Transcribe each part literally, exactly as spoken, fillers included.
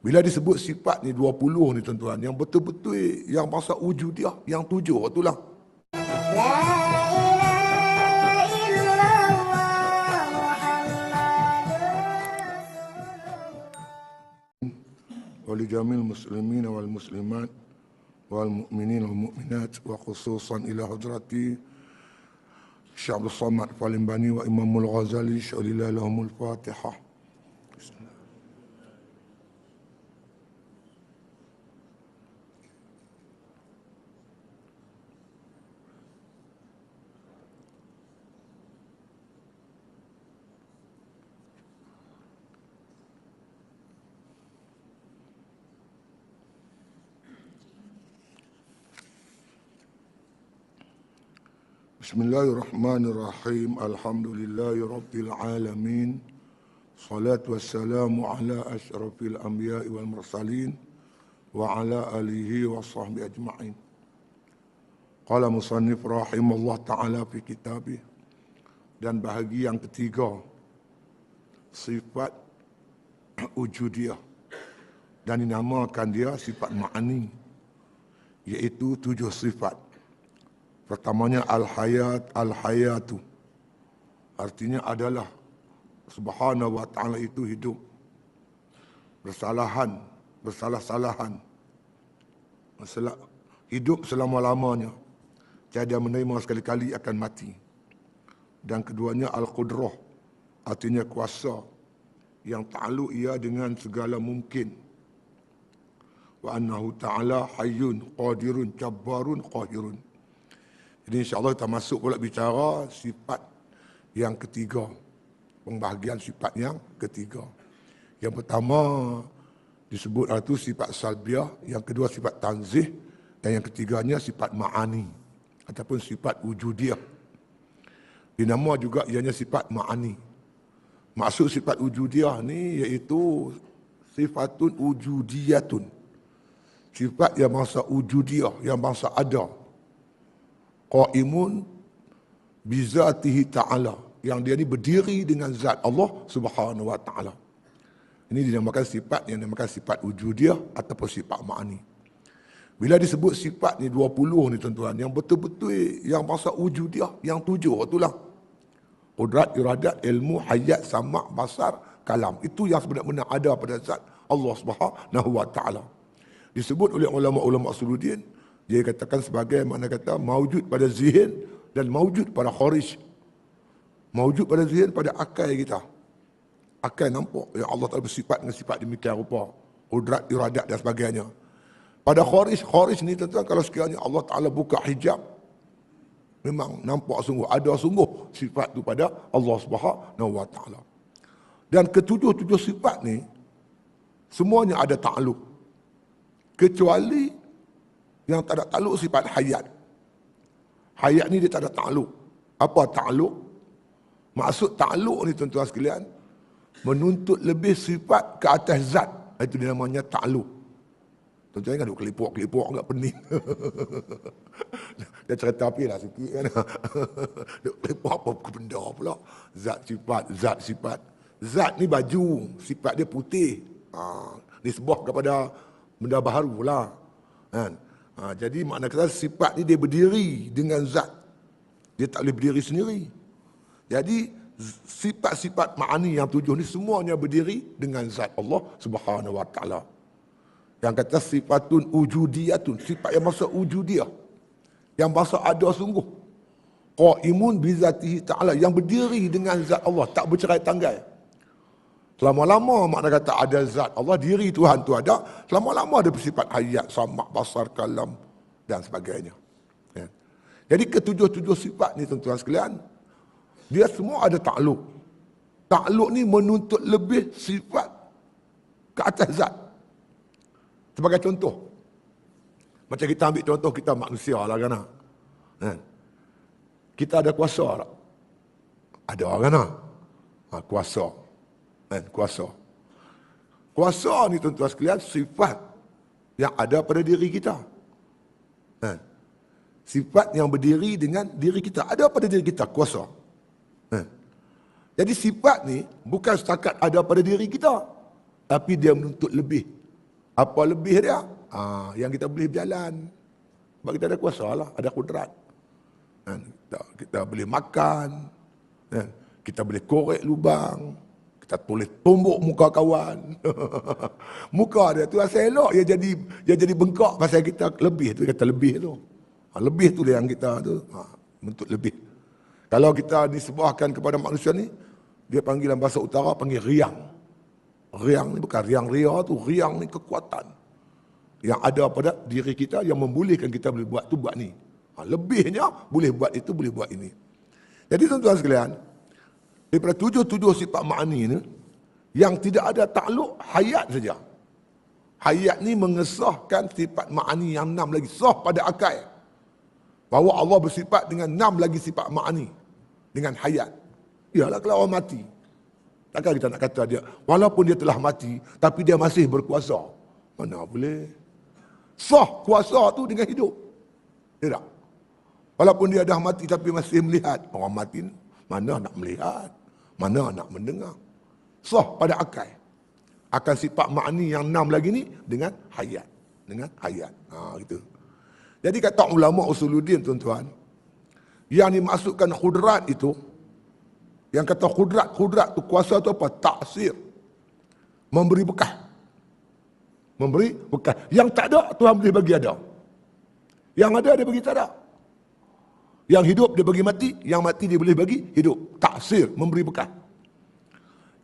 Bila disebut sifat ni dua puluh ni tuan-tuan, yang betul-betul yang bahasa wujudiyah, yang tujuh tu lah. La ilaha illallah Muhammadur Rasulullah. Wa li jamil muslimin wal muslimat wal mu'minin wal mu'minat, wa khususan ila hadrati Syekh Abdul Samad Palimbani wa Imamul Ghazali, syalila lahumul Fatihah. Bismillahirrahmanirrahim. Alhamdulillahirabbil alamin. Salatu wassalamu ala asyrafil anbiya'i wal mursalin wa ala alihi wa sahbihi ajma'in. Qala musannif rahimahullah ta'ala fi kitabih, dan bahagi yang ketiga, sifat wujudiyah, dan dinamakan dia sifat ma'ani, yaitu tujuh sifat. Pertamanya al-hayat, al-hayatu, artinya adalah Subhanahu wa Ta'ala itu hidup. Bersalahan, bersalah-salahan, sela-, hidup selama-lamanya, tiada menerima sekali-kali akan mati. Dan keduanya al-qudrah, artinya kuasa, yang takluk ia dengan segala mungkin. Wa annahu ta'ala hayyun qadirun jabbarun qahirun. Jadi insya-Allah kita masuk pula bicara sifat yang ketiga, pembahagian sifat yang ketiga. Yang pertama disebut, iaitu sifat salbiyah, yang kedua sifat tanzih, dan yang ketiganya sifat ma'ani ataupun sifat wujudiyah. Dinama juga ianya sifat ma'ani. Maksud sifat wujudiyah ni iaitu sifatun wujudiyatun. Sifat yang bahasa wujudiyah, yang bahasa ada. Qaimun bizatihi ta'ala, yang dia ni berdiri dengan zat Allah Subhanahu wa Ta'ala. Ini dinamakan sifat yang dinamakan sifat wujudiyah ataupun sifat ma'ani. Bila disebut sifat ni dua puluh ni tuan-tuan, yang betul-betul yang bahasa wujudiyah, yang tujuh itulah. Qudrat, iradat, ilmu, hayat, sama', basar, kalam. Itu yang sebenar-benar ada pada zat Allah Subhanahu wa Ta'ala. Disebut oleh ulama-ulama usuluddin, dia katakan sebagai makna kata maujud pada zihin dan maujud pada kharij. Maujud pada zihin, pada akai kita. Akai nampak yang Allah Ta'ala bersifat dengan sifat demikian rupa, qudrat, iradat dan sebagainya. Pada kharij, kharij ni tuan-tuan, kalau sekiranya Allah Ta'ala buka hijab, memang nampak sungguh, ada sungguh sifat tu pada Allah Subhanahu wa Ta'ala. Dan ketujuh-tujuh sifat ni semuanya ada takluk. Kecuali yang tak ada takluk sifat hayat. Hayat ni dia tak ada takluk. Apa takluk? Maksud takluk ni tuan-tuan sekalian, menuntut lebih sifat ke atas zat. Itu dia namanya takluk. Tuan-tuan ingat duk kelipok-kelipok agak pening. Dia cerita pi lah sikit kan. Duk kelipok apa benda pula. Zat sifat, zat sifat. Zat ni baju, sifat dia putih. Ha, nisbah kepada benda baharu lah. Kan? Ha, jadi makna kata sifat ni dia berdiri dengan zat. Dia tak boleh berdiri sendiri. Jadi sifat-sifat ma'ani yang tujuh ni semuanya berdiri dengan zat Allah Subhanahu wa Ta'ala. Yang kata sifatun wujudiyatun, sifat yang bahasa wujudiyah, yang bahasa ada sungguh. Qaimun bizatihi ta'ala, yang berdiri dengan zat Allah, tak bercerai tanggai. Selama-lama makna kata ada zat Allah, diri Tuhan tu ada, selama-lama ada bersifat hayat, sama', basar, kalam dan sebagainya. Ya. Jadi ketujuh-tujuh sifat ni tuan-tuan sekalian, dia semua ada takluk. Takluk ni menuntut lebih sifat ke atas zat. Sebagai contoh, macam kita ambil contoh kita manusia lah kan. Kan? Kita ada kuasa tak? Ada kan? Ha, kuasa. Kan? Kuasa. Kuasa ni tuan-tuan sekalian sifat yang ada pada diri kita. Kan? Sifat yang berdiri dengan diri kita. Ada pada diri kita kuasa. Kan? Jadi sifat ni bukan setakat ada pada diri kita, tapi dia menuntut lebih. Apa lebih dia? Ha, yang kita boleh berjalan. Sebab kita ada kuasa lah, ada kudrat. Kan? Kita, kita boleh makan, kan? Kita boleh korek lubang, kita boleh tumbuk muka kawan. Muka dia tu asai elok, dia jadi, dia jadi bengkak pasal kita lebih tu, kata lebih tu. Ha, lebih tu yang kita tu, ha, bentuk lebih. Kalau kita nisbahkan kepada manusia ni, dia panggilan bahasa utara panggil riang. Riang ni bukan riang ria tu, riang ni kekuatan yang ada pada diri kita yang membolehkan kita boleh buat tu, buat ni. Ha, lebihnya boleh buat itu, boleh buat ini. Jadi tuan-tuan sekalian, daripada tujuh-tujuh sifat ma'ani ni, yang tidak ada takluk hayat saja. Hayat ni mengesahkan sifat ma'ani yang enam lagi, sah pada akai. Bahwa Allah bersifat dengan enam lagi sifat ma'ani, dengan hayat. Ialah kalau orang mati. Takkan kita nak kata dia, walaupun dia telah mati, tapi dia masih berkuasa. Mana boleh? Sah kuasa tu dengan hidup. Tidak. Walaupun dia dah mati tapi masih melihat. Orang mati mana nak melihat? Mana nak mendengar? Sah pada akai. Akan sifat ma'ani yang enam lagi ni dengan hayat. Dengan hayat. Ha, gitu. Jadi kata ulama usuluddin tuan-tuan, yang dimaksudkan kudrat itu, yang kata kudrat, kudrat tu kuasa tu apa? Taksir. Memberi bekah. Memberi bekah. Yang tak ada, Tuhan boleh bagi ada. Yang ada, dia bagi tak ada. Yang hidup, dia bagi mati. Yang mati, dia boleh bagi hidup. Taksir, memberi bekah.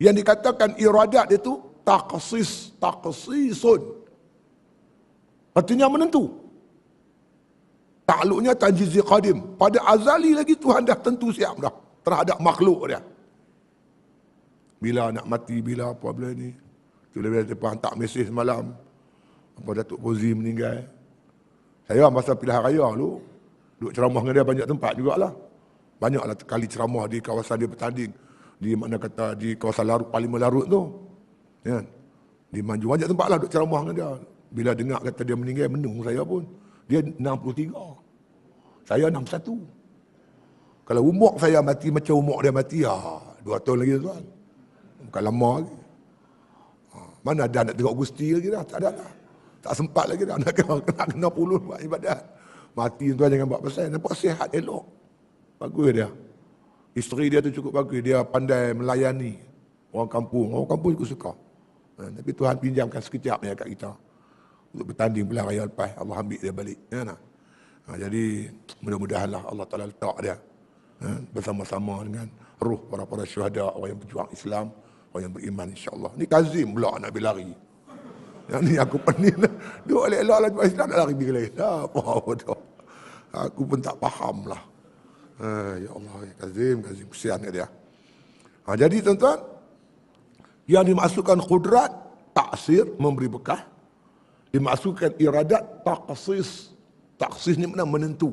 Yang dikatakan iradat itu taksis, taksisun. Artinya menentu. Takluknya tanjizi qadim. Pada azali lagi Tuhan dah tentu siap dah terhadap makhluk dia. Bila nak mati, bila apa, bila ni. Tu lebih depan tak mesej semalam. Apa Datuk Fauzi meninggal. Saya masa pilihan raya dulu, duk ceramah dengan dia banyak tempat jugalah. Banyaklah kali ceramah di kawasan dia bertanding. Di mana kata, di kawasan Larut, Parlimen Larut tu. Ya. Di Manjung, banyak tempat lah duk ceramah dengan dia. Bila dengar kata dia meninggal, menung saya pun. Dia enam puluh tiga. Saya enam satu. Kalau umur saya mati macam umur dia mati, ha, dua tahun lagi tuan. Bukan lama lagi. Ha, mana ada nak tengok gusti lagi dah, tak ada dah. Tak sempat lagi dah nak kena, nak kena puluh buat ibadat. Mati tuan jangan buat pasal. Nampak sihat elok. Bagus dia. Isteri dia tu cukup bagus, dia pandai melayani orang kampung. Orang kampung juga suka. Ha, tapi Tuhan pinjamkan sekejap ya kat kita untuk bertanding pilihan raya lepas, Allah ambil dia balik. Ya, nah. Ha, jadi mudah-mudahanlah Allah Taala letak dia, ha, bersama-sama dengan roh para-para syuhada, orang yang berjuang Islam, orang yang beriman, insya-Allah. Ni Kazim pula nak berlari. Yang ni aku pening dah. Duk elok-elok laju Islam nak lari pergi lain. Apa, apa tu? Aku pun tak faham lah. Ha, ya Allah, ya Kazim, Kazim, kesian kat dia. Ha, jadi tuan-tuan, yang dimaksudkan kudrat, taksir, memberi bekah. Dimaksudkan iradat, taksis. Taksis ni makna menentu.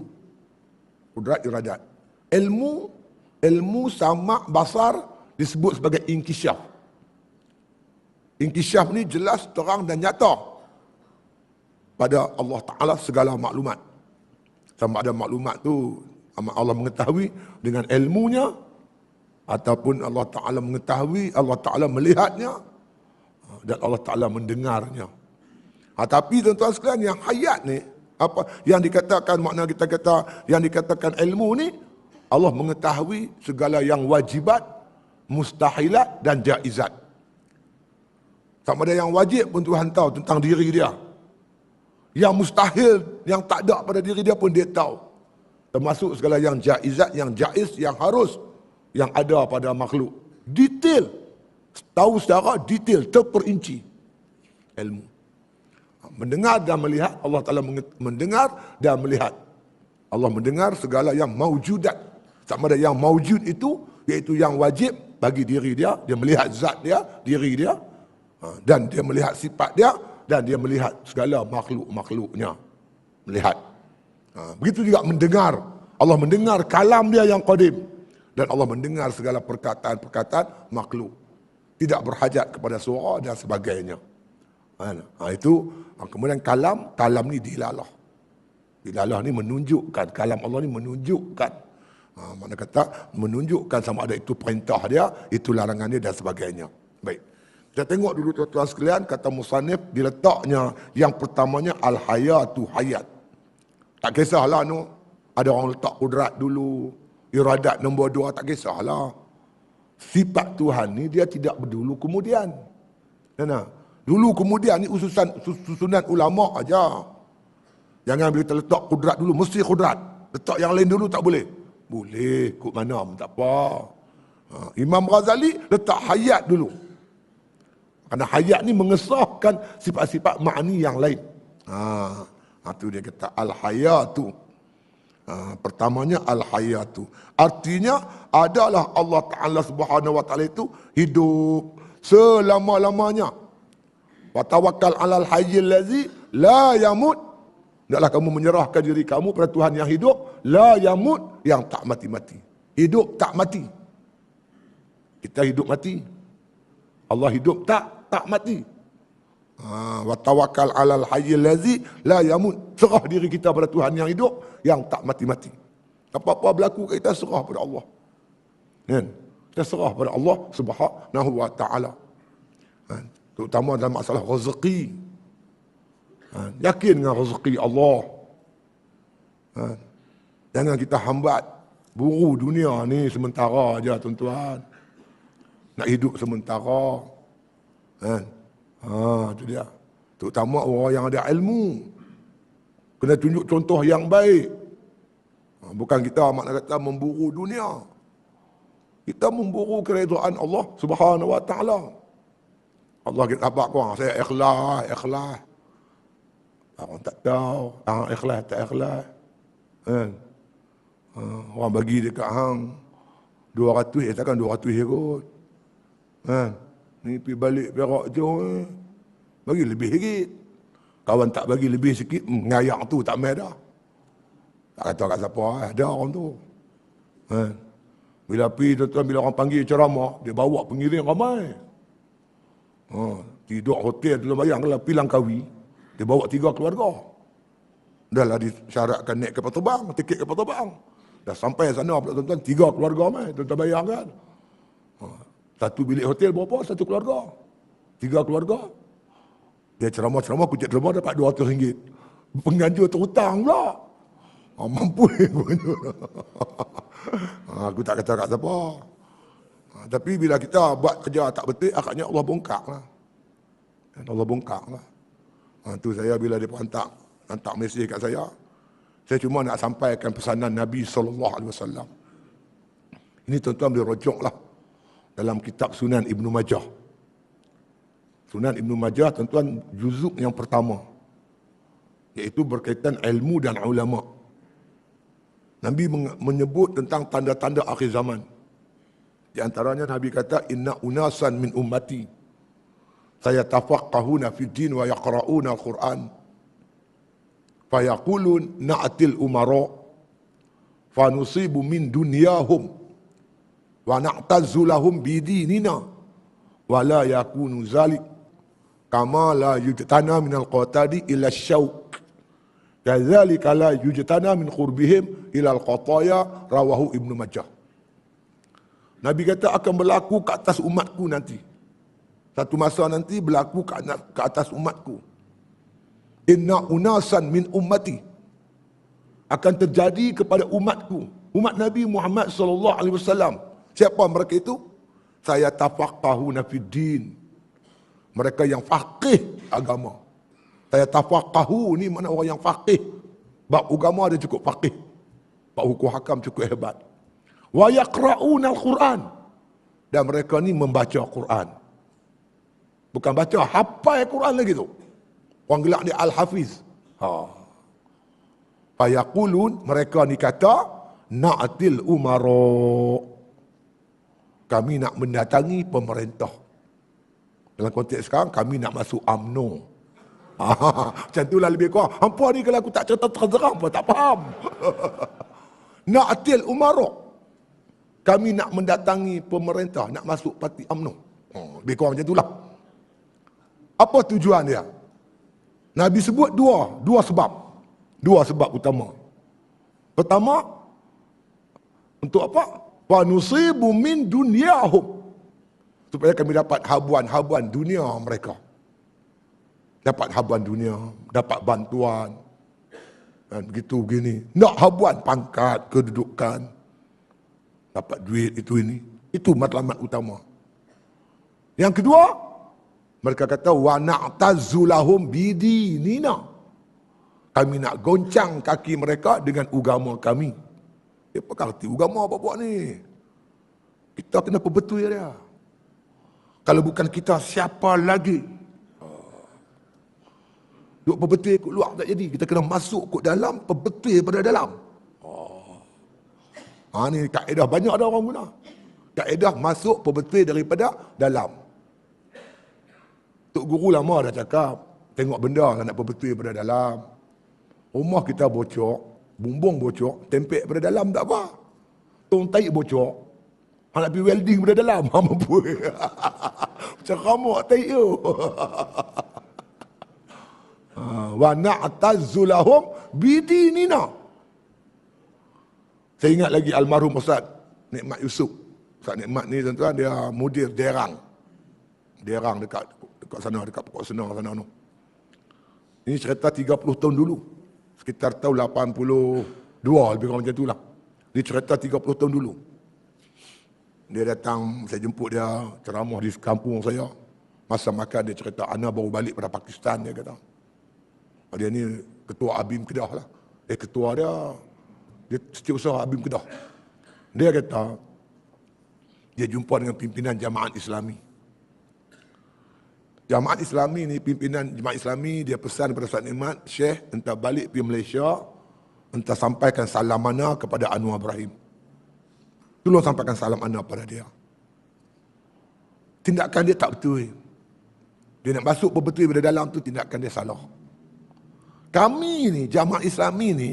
Kudrat, iradat. Ilmu, ilmu sama basar disebut sebagai inkishaf. Inkishaf ni jelas, terang dan nyata pada Allah Taala segala maklumat. Sama ada maklumat tu Allah mengetahui dengan ilmunya, ataupun Allah Taala mengetahui, Allah Taala melihatnya, dan Allah Taala mendengarnya. Ha, tapi tuan-tuan sekalian, yang hayat ni, apa yang dikatakan, makna kita kata, yang dikatakan ilmu ni, Allah mengetahui segala yang wajibat, mustahilat dan jaizat. Sama ada yang wajib pun Tuhan tahu tentang diri dia. Yang mustahil, yang tak ada pada diri dia pun dia tahu. Termasuk segala yang jaizat, yang jaiz, yang harus, yang ada pada makhluk. Detail. Tahu secara detail, terperinci. Ilmu. Mendengar dan melihat, Allah Taala menge-, mendengar dan melihat. Allah mendengar segala yang maujudat. Sama ada yang maujud itu, iaitu yang wajib bagi diri dia, dia melihat zat dia, diri dia, ha, dan dia melihat sifat dia, dan dia melihat segala makhluk-makhluknya. Melihat. Ha, begitu juga mendengar. Allah mendengar kalam dia yang qadim. Dan Allah mendengar segala perkataan-perkataan makhluk. Tidak berhajat kepada suara dan sebagainya. Ha, ha, itu, ha, kemudian kalam, kalam ni dilalah. Dilalah ni menunjukkan, kalam Allah ni menunjukkan. Ha, makna kata, menunjukkan sama ada itu perintah dia, itu larangan dia dan sebagainya. Baik. Kita tengok dulu tuan-tuan sekalian, kata musannif diletaknya yang pertamanya al-hayatu, hayat. Tak kisahlah nu, ada orang letak kudrat dulu, iradat nombor dua, tak kisahlah. Sifat Tuhan ni dia tidak berdulu kemudian. Nah, dulu kemudian ni ususan, sus-, susunan ulama aja. Jangan bila terletak kudrat dulu, mesti kudrat. Letak yang lain dulu tak boleh. Boleh, kok mana pun tak apa. Ha, Imam Ghazali letak hayat dulu. Karena hayat ni mengesahkan sifat-sifat ma'ani yang lain. Ha, ha, tu dia kata al-hayatu. Ha, pertamanya al-hayatu. Artinya adalah Allah Ta'ala Subhanahu wa Ta'ala itu hidup selama-lamanya. Wa tawakkal 'alal hayyil ladzi la yamut. Hendaklah kamu menyerahkan diri kamu pada Tuhan yang hidup, la yamut, yang tak mati-mati. Hidup tak mati. Kita hidup mati. Allah hidup tak, tak mati. Ha, wa tawakkal 'alal hayyil ladzi la yamut. Serah diri kita pada Tuhan yang hidup, yang tak mati-mati. Apa-apa berlaku kat kita, serah pada Allah. Kan? Kita serah pada Allah Subhanahu wa Ta'ala. Kan? Terutama dalam masalah rezeki. Kan? Yakin dengan rezeki Allah. Kan? Jangan kita hambat. Buru dunia ni sementara aja, tuan-tuan. Nak hidup sementara. Kan? Ha, tu dia. Terutama orang yang ada ilmu. Kena tunjuk contoh yang baik. Ha, bukan kita makna kata memburu dunia. Kita memburu keridhaan Allah Subhanahu wa Ta'ala. Allah kita abak kuang, saya ikhlas, ikhlas. Orang tak tahu, orang ikhlas, tak ikhlas. Kan? Ha, orang bagi dekat hang dua ratus, eh, takkan dua ratus ikut. Kan? Ni pi balik Perak jauh, eh. Bagi lebih sikit. Kawan tak bagi lebih sikit, hmm, ngayang tu tak meh dah. Tak kata kat siapa, eh, ada orang tu. Kan? Bila pi tuan-tuan, bila orang panggil ceramah, dia bawa pengiring ramai. Ha, tidur hotel tu bayang kalau pi Langkawi, dia bawa tiga keluarga. Dah lah disyaratkan naik kapal terbang, tiket kapal terbang. Dah sampai sana pula tuan-tuan, tiga keluarga mai, tuan-tuan bayangkan. Ha, satu bilik hotel berapa? Satu keluarga. Tiga keluarga. Dia ceramah-ceramah, kucek ceramah dapat dua ratus ringgit. Penganjur terutang pula. Ha, mampu penganjur. Ha, aku tak kata kat siapa. Ha, tapi bila kita buat kerja tak betul, agaknya Allah bongkar lah. Allah bongkar lah. Ha, tu saya bila dia hantar, hantar mesej kat saya, saya cuma nak sampaikan pesanan Nabi sallallahu alaihi wasallam. Ini tuan-tuan boleh rojok lah dalam kitab Sunan Ibnu Majah. Sunan Ibnu Majah, tuan-tuan, juzuk yang pertama, iaitu berkaitan ilmu dan ulama. Nabi menge-, menyebut tentang tanda-tanda akhir zaman. Di antaranya Nabi kata, "Inna unasan min ummati sayatafaqqahuna fid din wa yaqra'una al-Qur'an." Fayaqulun na'til umara fanusibu min dunyahum wa na'tazzu lahum bidinina wa la yakunu zalik kama la yujtana minal qatadi ila syauk kadzalika la yujtana min qurbihim ilal qataya, rawahu Ibnu Majah. Nabi kata akan berlaku ke atas umatku nanti. Satu masa nanti berlaku ke ana-, ke atas umatku. Inna unasan min ummati, akan terjadi kepada umatku, umat Nabi Muhammad sallallahu alaihi wasallam. Siapa mereka itu? Sayatafaqqahuna fid din. Mereka yang faqih agama. Sayatafaqqahu ni makna orang yang faqih. Bab agama dia cukup faqih. Bab hukum hakam cukup hebat. Wa yaqra'unal Qur'an. Dan mereka ni membaca Quran. Bukan baca, hafal Quran lagi tu. Orang gelak dia Al-Hafiz. Ha. Fayaqulun, mereka ni kata, "Na'til umara." Kami nak mendatangi pemerintah. Dalam konteks sekarang, kami nak masuk UMNO. Macam itulah lebih kurang. Hampa ni kalau aku tak cerita terang-terang pun tak faham. Na'til umara. Kami nak mendatangi pemerintah, nak masuk parti UMNO. Oh, lebih kurang macam itulah. Apa tujuan dia? Nabi sebut dua, dua sebab. Dua sebab utama. Pertama, untuk apa? Fa nusibu min dunyahum. Supaya kami dapat habuan-habuan dunia mereka. Dapat habuan dunia, dapat bantuan. Dan begitu begini. Nak habuan pangkat, kedudukan. Dapat duit itu ini. Itu matlamat utama. Yang kedua, mereka kata, "Wa na'tazzu lahum bidinina." Kami nak goncang kaki mereka dengan ugama kami. Dia pegang ti ugama buak-buak ni. Kita kena peubeutôi dia. Kalau bukan kita, siapa lagi? Duk peubeutôi keu luwa tak jadi. Kita kena masuk keu dalam, peubeutôi pada dalam. Ha, ni kaedah banyak dah orang guna. Kaedah masuk peubeutôi daripada dalam. Tok Guru lama dah cakap, tengok benda lah nak peubeutôi pada dalam. Rumah kita bocor, bumbong bocor, tempek pada dalam tak apa. Tong taik bocor, hana pi welding pada dalam, ha mampu. Macam ramok taik tu. Ha, "Wa na'tazzu lahum bidinina." Saya ingat lagi almarhum Ustaz Nikmat Yusuf. Ustaz Nikmat ni tuan-tuan, dia mudir Derang. Derang dekat, dekat sana, dekat Pokok Sena sana tu. Ini cerita tiga puluh tahun dulu. Sekitar tahun lapan puluh dua, lebih kurang macam itulah. Ini cerita tiga puluh tahun dulu. Dia datang, saya jemput dia, ceramah di kampung saya. Masa makan dia cerita, "Ana baru balik pada Pakistan," dia kata. Dia ni ketua ABIM Kedah lah. Eh, ketua dia, dia setiausaha ABIM Kedah. Dia kata, dia jumpa dengan pimpinan jamaat Islami. Jamaat Islami ni, pimpinan jamaat Islami, dia pesan pada Ustaz Nikmat, "Syekh, entah balik pi Malaysia, entah sampaikan salam ana kepada Anwar Ibrahim. Tolong sampaikan salam ana pada dia." Tindakan dia tak betul. Dia nak masuk peubeutôi pada dalam tu, tindakan dia salah. Kami ni, jamaah Islami ni,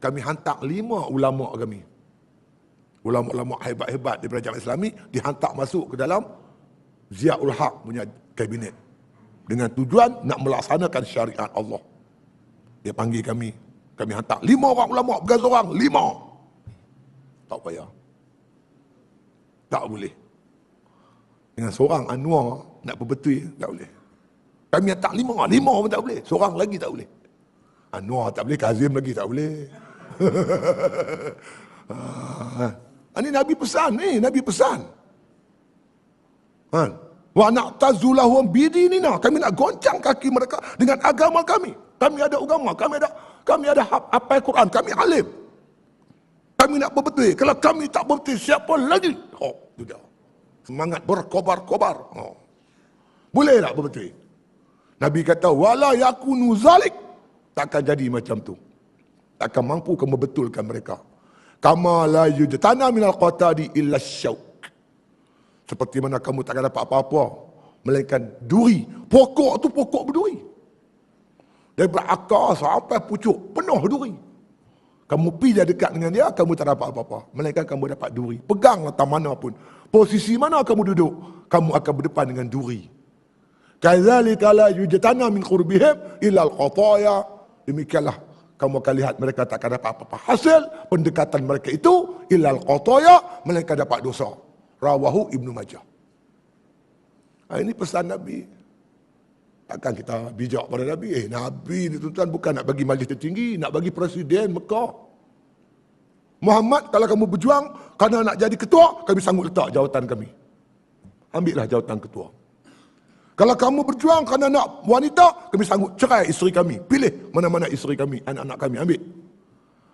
kami hantar lima ulama kami. Ulama-ulama hebat-hebat daripada jamaah Islami dihantar masuk ke dalam Ziaul Haq punya kabinet dengan tujuan nak melaksanakan syariat Allah. Dia panggil kami, kami hantar lima orang ulama, bukan seorang, lima. Tak payah. Tak boleh. Dengan seorang Anwar nak peubeutôi, tak boleh. Kami hantar lima, lima pun tak boleh. Seorang lagi tak boleh. Anwar tak boleh, Kazim lagi tak boleh. Ah, ini Nabi pesan, ni Nabi pesan. Ha. "Wa na'tazzu lahum bidinina." Kami nak goncang kaki mereka dengan agama kami. Kami ada agama, kami ada, kami ada hap-, hafal Quran, kami alim. Kami nak peubeutôi. Kalau kami tak peubeutôi, siapa lagi? Oh, tu dia. Semangat berkobar-kobar. Oh. Boleh tak peubeutôi? Nabi kata, "Wala yakunu zalik." Takkan jadi macam tu. Takkan mampu kamu betulkan mereka. "Kama la yujtana minal qatadi illa syauk." Seperti mana kamu takkan dapat apa-apa melainkan duri. Pokok tu pokok berduri. Daripada akar sampai pucuk penuh duri. Kamu pi je dekat dengan dia, kamu tak dapat apa-apa, melainkan kamu dapat duri. Peganglah tak mana pun. Posisi mana kamu duduk, kamu akan berdepan dengan duri. "Kadzalika la yujtana min qurbihim illal khataya." Demikianlah kamu akan lihat mereka tak akan dapat apa-apa hasil pendekatan mereka itu, illal khataya, melainkan dapat dosa. Rawahu Ibnu Majah. Ha, ini pesan Nabi. Takkan kita bijak pada Nabi? Eh, Nabi ni tuan-tuan bukan nak bagi majlis tertinggi, nak bagi presiden Mekah. "Muhammad, kalau kamu berjuang kerana nak jadi ketua, kami sanggup letak jawatan kami. Ambillah jawatan ketua. Kalau kamu berjuang kerana nak wanita, kami sanggup cerai isteri kami. Pilih mana-mana isteri kami, anak-anak kami, ambil.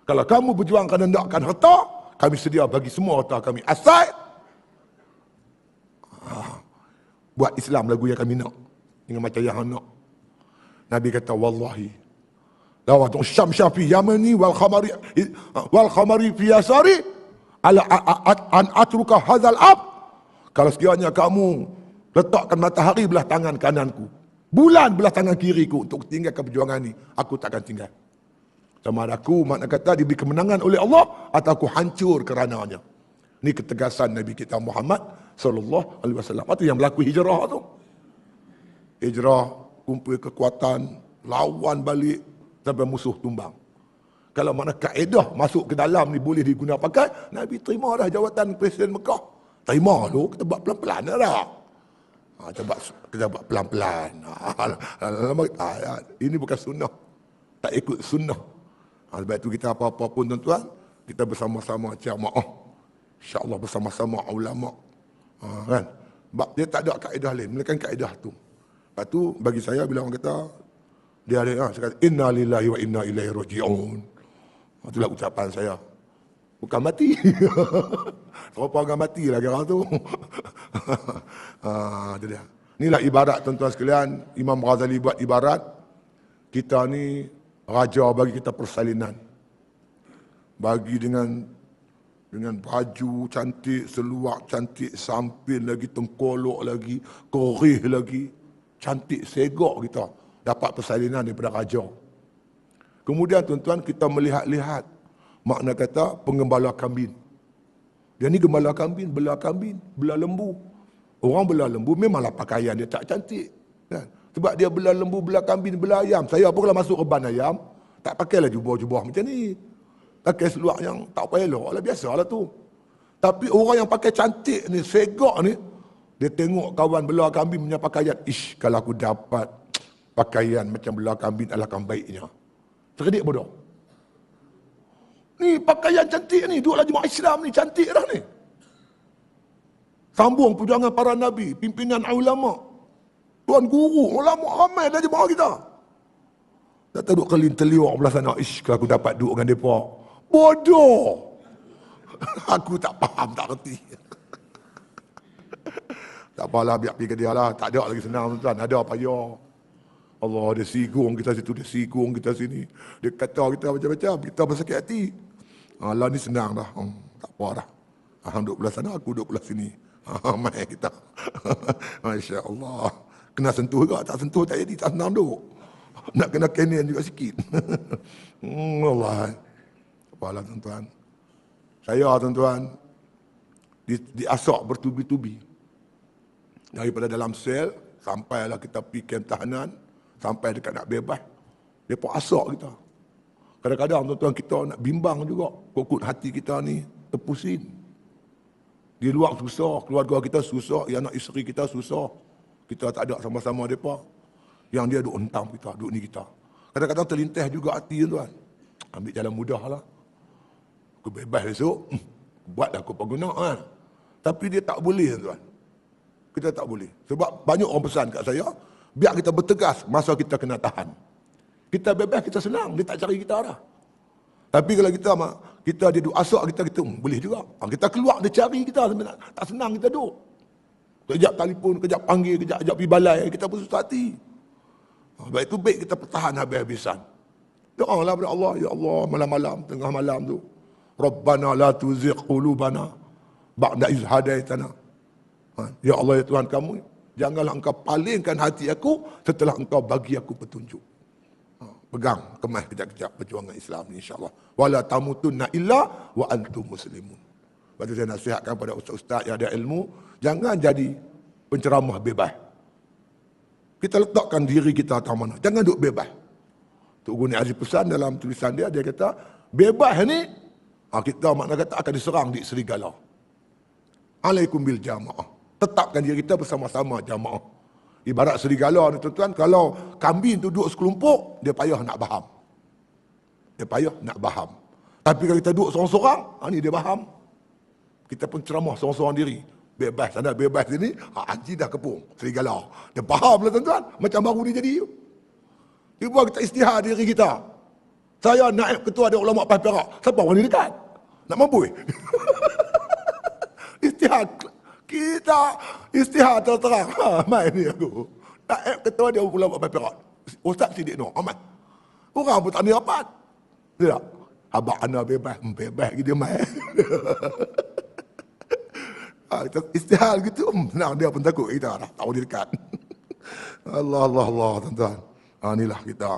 Kalau kamu berjuang kerana nakkan harta, kami sedia bagi semua harta kami. Asal, ah, buat Islam lagu yang kami nak, dengan macam yang nak." Nabi kata, "Wallahi, la wada'tu syamsa fi yamini wal qamari, wal qamari fi yasari, ala a-, a-, a-, an atruka hadzal ab." Kalau sekiranya kamu letakkan matahari belah tangan kananku, bulan belah tangan kiriku untuk tinggalkan perjuangan ni, aku tak akan tinggal. Sama ada aku, makna kata, diberi kemenangan oleh Allah, atau aku hancur kerananya. Ni ketegasan Nabi kita Muhammad sallallahu alaihi wasallam. Itu yang berlaku hijrah tu. Hijrah, kumpul kekuatan, lawan balik sampai musuh tumbang. Kalau mana kaedah masuk ke dalam ni boleh diguna pakai, Nabi terima dah jawatan Presiden Mekah. Terima tu, kita buat pelan-pelan dah. Ha, kita buat, kita buat pelan-pelan. Ha, lama, ha, ini bukan sunnah. Tak ikut sunnah. Ha, sebab itu kita apa-apa pun tuan-tuan, kita bersama-sama jamaah. Insya-Allah bersama-sama ulama. Ha, kan? Sebab dia tak ada kaedah lain, melainkan kaedah tu. Lepas tu bagi saya bila orang kata dia ada, ha, saya kata, "Inna lillahi wa inna ilaihi raji'un." Ha, itulah ucapan saya. Bukan mati. Serupa dengan mati lah kira tu. Ha, itu dia. Inilah ibarat tuan-tuan sekalian, Imam Ghazali buat ibarat, kita ni raja bagi kita persalinan. Bagi dengan, dengan baju cantik, seluar cantik, sampin lagi, tengkolok lagi, keureuh lagi, cantik segok kita dapat persalinan daripada raja. Kemudian tuan-tuan kita melihat-lihat makna kata penggembala kambing. Dia ni gembala kambing, bela kambing, bela lembu. Orang bela lembu memanglah pakaian dia tak cantik. Kan? Sebab dia bela lembu, bela kambing, bela ayam. Saya pun kalau masuk reban ayam, tak pakailah jubah-jubah macam ni. Pakai seluar yang tak payah elok lah, biasalah tu. Tapi orang yang pakai cantik ni, segok ni, dia tengok kawan bela kambing punya pakaian, "Ish, kalau aku dapat pakaian macam bela kambing alangkah baiknya." Cerdik bodoh. Ni pakaian cantik ni, duduk lam jemaah Islam ni, cantik dah ni. Sambung perjuangan para nabi, pimpinan ulama, tuan guru, ulama ramai dah jemaah kita. Tak tahu duduk keliling teliok belah sana, "Ish, kalau aku dapat duduk dengan depa." Bodoh. Aku tak faham, tak reti. Tak apalah, biar pi ke dia lah. Tak ada lagi senang tuan, ada payah. Allah, dia singgung kita situ, dia singgung kita sini. Dia kata kita macam-macam, kita bersakit hati. Ha, lah ni senang dah. Hmm, tak apa dah. Hang duduk belah sana, aku duduk belah sini. Ha, mai kita. Masya Allah. Kena sentuh juga, tak sentuh tak jadi, tak senang duduk. Nak kena kenen juga sikit. Hmm, Allah. Apalah tuan-tuan. Saya tuan-tuan, di, diasok bertubi-tubi. Daripada dalam sel, sampailah kita pi kem tahanan, sampai dekat nak bebas, depa asok kita. Kadang-kadang tuan-tuan kita nak bimbang juga, kot-kot hati kita ni teupusin. Di luar susah, keluarga kita susah, ya anak isteri kita susah. Kita tak ada sama-sama depa. Yang dia duk hentam kita, duk ni kita. Kadang-kadang terlintas juga hati tuan. Ambil jalan mudah lah. Aku bebas besok, hmm, buatlah aku penggunaan. Tapi dia tak boleh tuan. Kita tak boleh. Sebab banyak orang pesan kat saya, biar kita bertegas masa kita kena tahan. Kita bebas, kita senang, dia tak cari kita dah. Tapi kalau kita ma-, kita dia duk asok kita, kita, hmm, boleh juga. Ha, kita keluar, dia cari kita, tak senang kita duduk. Kejap telefon, kejap panggil, kejap, kejap pi balai, kita pun susah hati. Ha, sebab itu baik kita pertahan habis-habisan. Doalah pada Allah, "Ya Allah, malam-malam, tengah malam tu, Rabbana la tuzigh qulubana ba'da idh hadaitana." Ha, "Ya Allah, ya Tuhan kami, janganlah Engkau palingkan hati aku setelah Engkau bagi aku petunjuk." Ha, pegang kemas kejap-kejap perjuangan Islam ni, insya-Allah. "Wala tamutunna illa wa antum muslimun." Lepas tu saya nasihatkan pada ustaz-ustaz yang ada ilmu, jangan jadi penceramah bebas. Kita letakkan diri kita atas amanah. Jangan duduk bebas. Tok Guru Aziz pesan dalam tulisan dia, dia kata, bebas ni, ha, kita makna kata akan diserang di serigala. Alaikum bil jamaah. Tetapkan diri kita bersama-sama jamaah. Ibarat serigala ni tuan-tuan, kalau kambing tu duduk sekelompok, dia payah nak baham. Dia payah nak baham. Tapi kalau kita duduk seorang-seorang, ha, ni dia baham. Kita pun ceramah seorang-seorang diri. Bebas sana, bebas sini, ha, haji dah kepung serigala. Dia baham lah tuan-tuan, macam baru dia jadi. Cuba kita istihad diri kita. Saya naib ketua Dewan Ulama Paih Perak. Siapa orang ni dekat? Nak mampu? Istihad. Kita istihad terus terang. Ha, mai ni aku. Naib ketua Dewan Ulama Paih Perak. Ustaz Sidik Noh. Amat. Orang pun tak ada rapat. Tidak. Abang ana bebas, bebas gitu mai. Ha, kita istihad gitu, hmm, senang dia pun takut kita dah. Tahu dia dekat. Allah, Allah, Allah, tuan-tuan. Ha, inilah kita.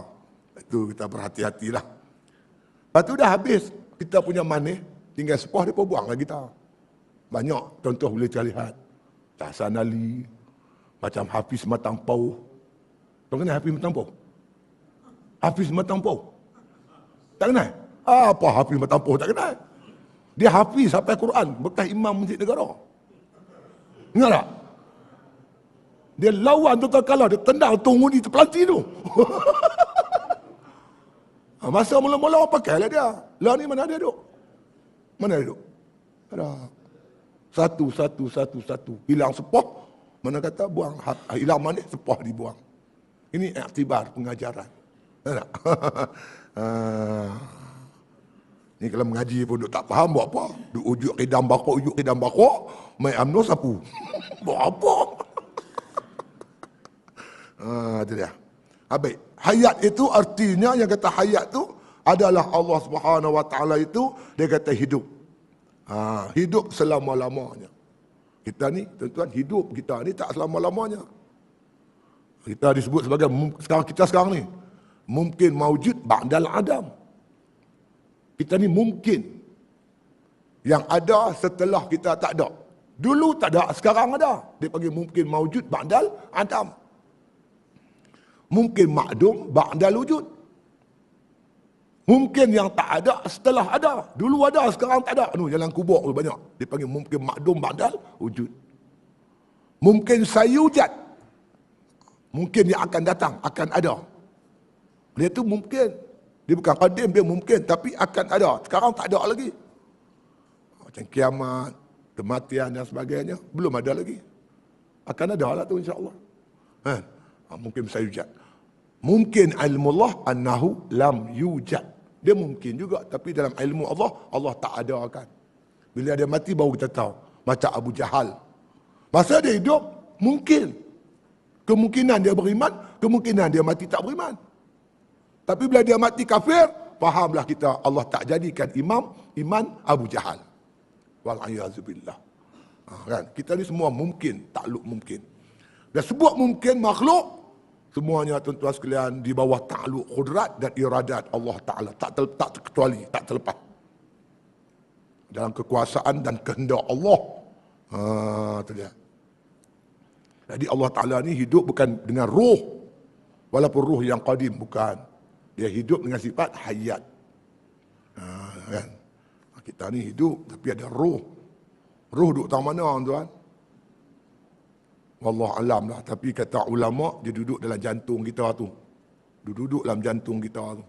Itu kita berhati-hatilah. Lepas tu dah habis kita punya manis, tinggal sepah dia buang lagi kita. Banyak contoh boleh kita lihat. Hasan Ali, macam Hafiz Matang Pauh. Tahu kenal Hafiz Matang Pauh? Hafiz Matang Pauh. Tak kenal? Apa Hafiz Matang Pauh tak kenal? Dia hafiz sampai Quran, bekas imam Masjid Negara. Ingat tak? Dia lawan tu, tak kalah, dia tendang tu, ngudi, terpelanti tu. Ha, masa mula-mula pakai lah dia. Lah ni mana dia duk? Mana dia duk? Ada. Satu, satu, satu, satu. Hilang sepah, mana kata buang. Ha, hilang manéh, sepah dibuang. Ini iktibar pengajaran. Nampak? Ha. Ni kalau mengaji pun duk tak faham, buat apa? Duk ujuk kidam bakok, ujuk kidam bakok, mai UMNO sapu. Buat apa? Ha, tu dia. Habis. Hayat itu artinya, yang kata hayat tu adalah Allah Subhanahu Wa Taala itu, dia kata hidup. Ha, hidup selama-lamanya. Kita ni, tuan-tuan, hidup kita ni tak selama-lamanya. Kita disebut sebagai mum-, sekarang, kita sekarang ni mungkin maujud ba'dal adam. Kita ni mungkin yang ada setelah kita tak ada. Dulu tak ada, sekarang ada. Dipanggil mungkin maujud ba'dal adam. Mungkin makdum ba'dal wujud. Mungkin yang tak ada setelah ada. Dulu ada, sekarang tak ada. Nu, jalan kubur tu banyak. Dipanggil mungkin makdum ba'dal wujud. Mungkin sayujad. Mungkin yang akan datang, akan ada. Dia tu mungkin. Dia bukan qadim, dia mungkin, tapi akan ada. Sekarang tak ada lagi. Macam kiamat, kematian dan sebagainya, belum ada lagi. Akan ada lah tu, insya Allah. Ha, ha, mungkin sayujad. Mungkin ilmu Allah annahu lam yujad. Dia mungkin juga, tapi dalam ilmu Allah, Allah tak adakan. Bila dia mati, baru kita tahu. Macam Abu Jahal. Masa dia hidup, mungkin. Kemungkinan dia beriman, kemungkinan dia mati tak beriman. Tapi bila dia mati kafir, fahamlah kita, Allah tak jadikan imam, iman Abu Jahal. Wal iyazu billah. Ha, kan? Kita ni semua mungkin, takluk mungkin. Dah sebut mungkin makhluk, semuanya tuan-tuan sekalian di bawah takluk kudrat dan iradat Allah Taala. Tak ter-, tak terkecuali, tak terlepas. Dalam kekuasaan dan kehendak Allah. Ha, tu dia. Jadi Allah Taala ni hidup bukan dengan roh. Walaupun roh yang qadim, bukan. Dia hidup dengan sifat hayat. Ha, kan? Kita ni hidup, tapi ada roh. Roh duduk tang mana, tuan? Wallahu alam lah. Tapi kata ulama, dia duduk dalam jantung kita tu. Dia duduk dalam jantung kita tu.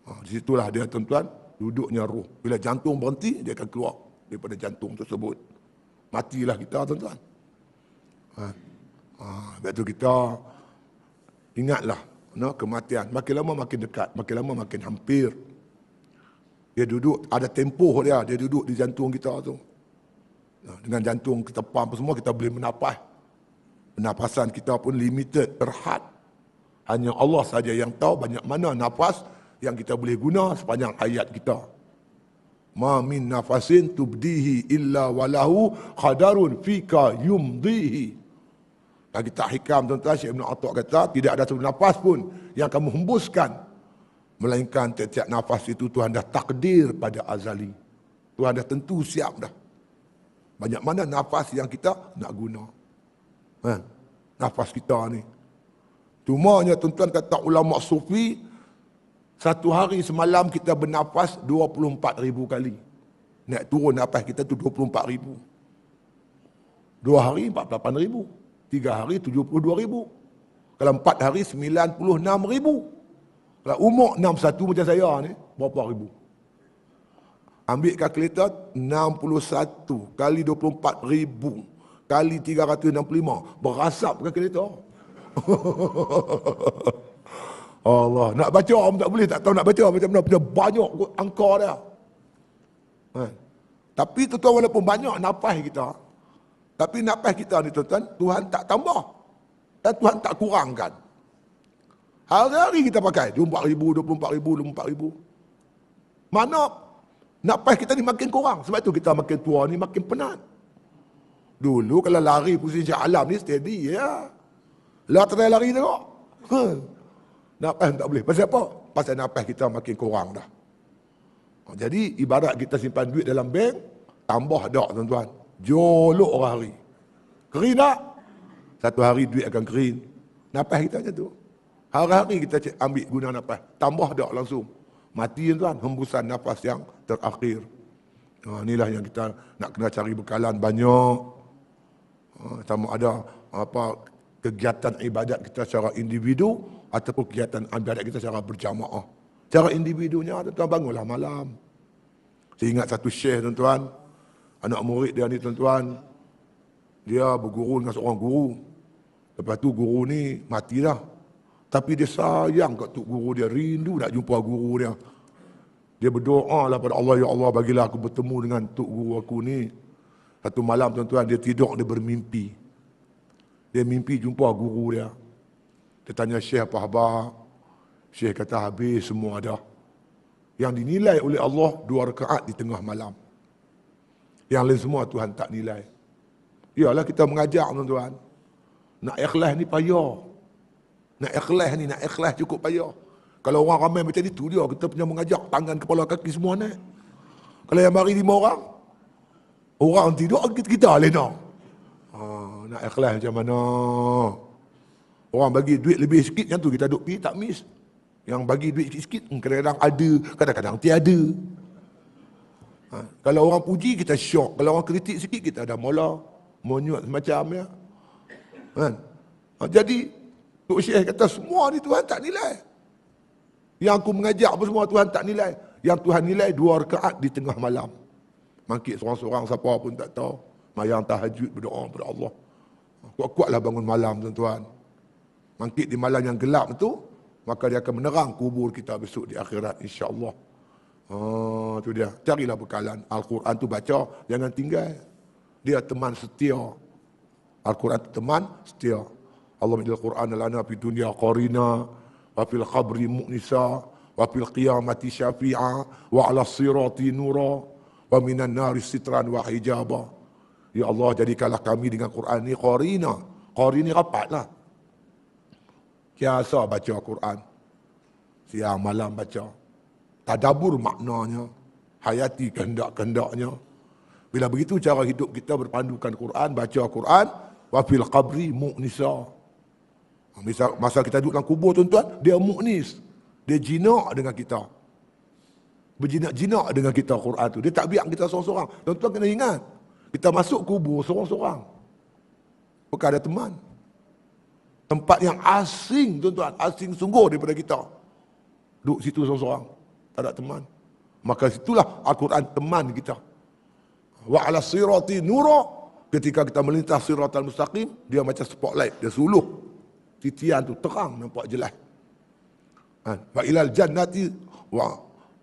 Ha, di situlah dia, tuan-tuan, duduknya roh. Bila jantung berhenti, dia akan keluar daripada jantung tersebut. Matilah kita, tuan-tuan. Ha. Ha, lepas tu kita ingatlah, no, kematian. Makin lama makin dekat, makin lama makin hampir. Dia duduk, ada tempoh dia, dia duduk di jantung kita tu. Nah, dengan jantung kita pam semua, kita boleh menapas. Penapasan kita pun limited, terhad. Hanya Allah saja yang tahu banyak mana nafas yang kita boleh guna sepanjang hayat kita. Ma min nafasin tubdihi illa walahu qadarun fika yumdihi. Bagi tak hikam, tuan-tuan, Syekh Ibn Atta kata, tidak ada satu nafas pun yang kamu hembuskan, melainkan tiap-tiap nafas itu Tuhan dah takdir pada azali. Tuhan dah tentu siap dah. Banyak mana nafas yang kita nak guna. Ha, nafas kita ni. Cumanya, tuan-tuan, kata ulama sufi, satu hari semalam kita bernafas dua puluh empat ribu kali. Naik turun nafas kita tu dua puluh empat ribu. Dua hari empat puluh lapan ribu. Tiga hari tujuh puluh dua ribu. Kalau empat hari sembilan puluh enam ribu. Kalau umur enam satu macam saya ni, berapa ribu? Ambil kalkulator, enam puluh satu kali dua puluh empat ribu kali tiga ratus enam puluh lima, berasap kalkulator. Allah, nak baca pun tak boleh, tak tahu nak baca macam mana, dia banyak angka dia. Ha. Tapi tuan-tuan, walaupun banyak nafas kita, tapi nafas kita ni, tuan-tuan, Tuhan tak tambah dan Tuhan tak kurangkan. Hari-hari kita pakai dua puluh empat ribu, dua puluh empat ribu, dua puluh empat ribu. Mana nafas kita ni makin kurang. Sebab tu kita makin tua ni makin penat. Dulu kalau lari pusing Shah Alam ni steady ya. Lah try lari tengok. Ha. Nafas tak boleh. Pasal apa? Pasal nafas kita makin kurang dah. Ha, jadi ibarat kita simpan duit dalam bank, tambah dak, tuan-tuan. Jolok orang hari. Kering tak? Satu hari duit akan kering. Nafas kita macam tu. Hari-hari kita cek ambil guna nafas. Tambah dak langsung. Mati, tuan, hembusan nafas yang terakhir. Ha, inilah yang kita nak kena cari bekalan banyak. Ha, sama ada apa Kegiatan ibadat kita secara individu ataupun kegiatan ibadat kita secara berjamaah. Secara individunya, tuan-tuan, bangunlah malam. Saya ingat satu syekh, tuan-tuan, anak murid dia ni, tuan-tuan, dia berguru dengan seorang guru. Lepas tu guru ni mati dah. Tapi dia sayang kat tok guru dia, rindu nak jumpa guru dia. Dia berdoa lah pada Allah, "Ya Allah, bagilah aku bertemu dengan tok guru aku ni." Satu malam, tuan-tuan, dia tidur, dia bermimpi. Dia mimpi jumpa guru dia. Dia tanya syekh apa haba. Syekh kata habis semua dah. Yang dinilai oleh Allah dua rakaat di tengah malam. Yang lain semua Tuhan tak nilai. Yalah kita mengajak, tuan-tuan. Nak ikhlas ni payah. Nak ikhlas ni, nak ikhlas cukup payah. Kalau orang ramai macam ni, tu dia kita punya mengajak, tangan, kepala, kaki semua naik. Kalau yang mari lima orang, orang tidur, kita, kita lena. Ha, nak ikhlas macam mana? Orang bagi duit lebih sikit, yang tu kita duk pi tak mis. Yang bagi duit sikit-sikit, hmm, kadang-kadang ada, kadang-kadang tiada. Ha, kalau orang puji, kita syok. Kalau orang kritik sikit, kita ada mola, monyet semacam, ya. Kan? Ha, jadi, Tok Syekh kata, "Semua ni Tuhan tak nilai. Yang aku mengajak pun semua Tuhan tak nilai. Yang Tuhan nilai dua rakaat di tengah malam." Mangkit seorang-seorang, siapa pun tak tahu. Mayang tahajud, berdoa kepada Allah. Kuat-kuatlah bangun malam, tuan-tuan. Mangkit di malam yang gelap tu, maka dia akan menerang kubur kita besok di akhirat, insya-Allah. Ha, tu dia. Carilah bekalan. Al-Quran tu baca, jangan tinggal. Dia teman setia. Al-Quran tu teman setia. "Allahumma ij'al Qur'ana lana fid dunya qarina, wa fil qabri mu'nisa, wa fil qiyamati syafi'a, wa 'ala sirati nura, wa minan nari sitran wa hijaba." Ya Allah, jadikanlah kami dengan Quran ni qarina. Qarin ni rapat lah. Biasa baca Quran. Siang malam baca. Tadabbur maknanya. Hayati kehendak-kehendaknya. Bila begitu cara hidup kita berpandukan Quran, baca Quran, wa fil qabri mu'nisa. Masa, masa kita duduk dalam kubur, tuan-tuan, dia mu'nis. Dia jinak dengan kita. Berjinak-jinak dengan kita Quran tu. Dia tak biak kita seorang-seorang. Tuan-tuan kena ingat, kita masuk kubur seorang-seorang. Bukan ada teman. Tempat yang asing, tuan-tuan, asing sungguh daripada kita. Duduk situ seorang-seorang, tak ada teman. Maka situlah Al-Quran teman kita. "Wa 'ala sirati nura," ketika kita melintas siratal mustaqim, dia macam spotlight, dia suluh. Titian tu terang, nampak jelas. Kan? "Wa ilal jannati, wa,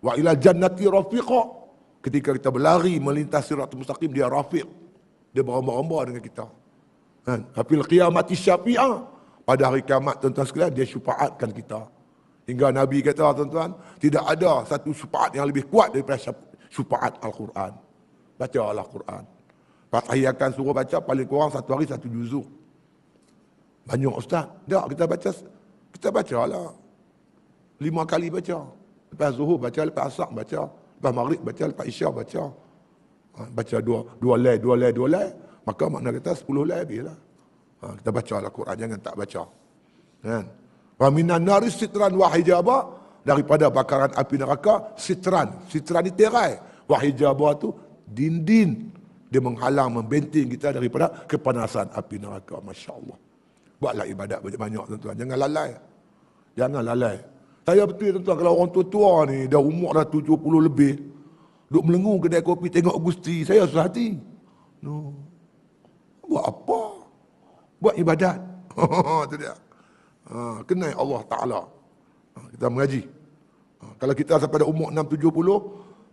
wa ilal jannati rafiqa." Ketika kita berlari melintas siratal mustaqim, dia rafiq. Dia beromba-omba dengan kita. Kan? "Wa fil qiyamati syafi'a." Pada hari kiamat, tuan-tuan sekalian, dia syafaatkan kita. Hingga Nabi kata, tuan-tuan, tidak ada satu syafaat yang lebih kuat daripada syaf-, syafaat Al-Quran. Bacalah Quran. Pas akhir akan suruh baca, paling kurang satu hari satu juzuk. Banyak, ustaz. Tak, kita baca, kita bacalah. Lima kali baca. Lepas Zuhur baca, lepas Asar baca, lepas Maghrib baca, lepas Isya baca. Ha, baca dua, dua lai, dua lai, dua lai. Maka makna kata sepuluh lai habis lah. Ha, kita baca Al-Quran, jangan tak baca. Kan? "Wa minan nari sitran wa hijaba," daripada bakaran api neraka, sitran. Sitran ni tirai. Wa hijaba tu dinding. Dia menghalang, membenting kita daripada kepanasan api neraka. Masya Allah. Buatlah ibadat banyak-banyak, tuan-tuan. Jangan lalai. Jangan lalai. Saya betul, tuan-tuan, kalau orang tua-tua ni dah umur dah tujuh puluh lebih, duk melengu kedai kopi tengok Gusti, saya susah hati. No. Buat apa? Buat ibadat. Itu dia. Ha, kenai Allah Ta'ala. Ha, kita mengaji. Ha, kalau kita sampai dah umur enam tujuh puluh,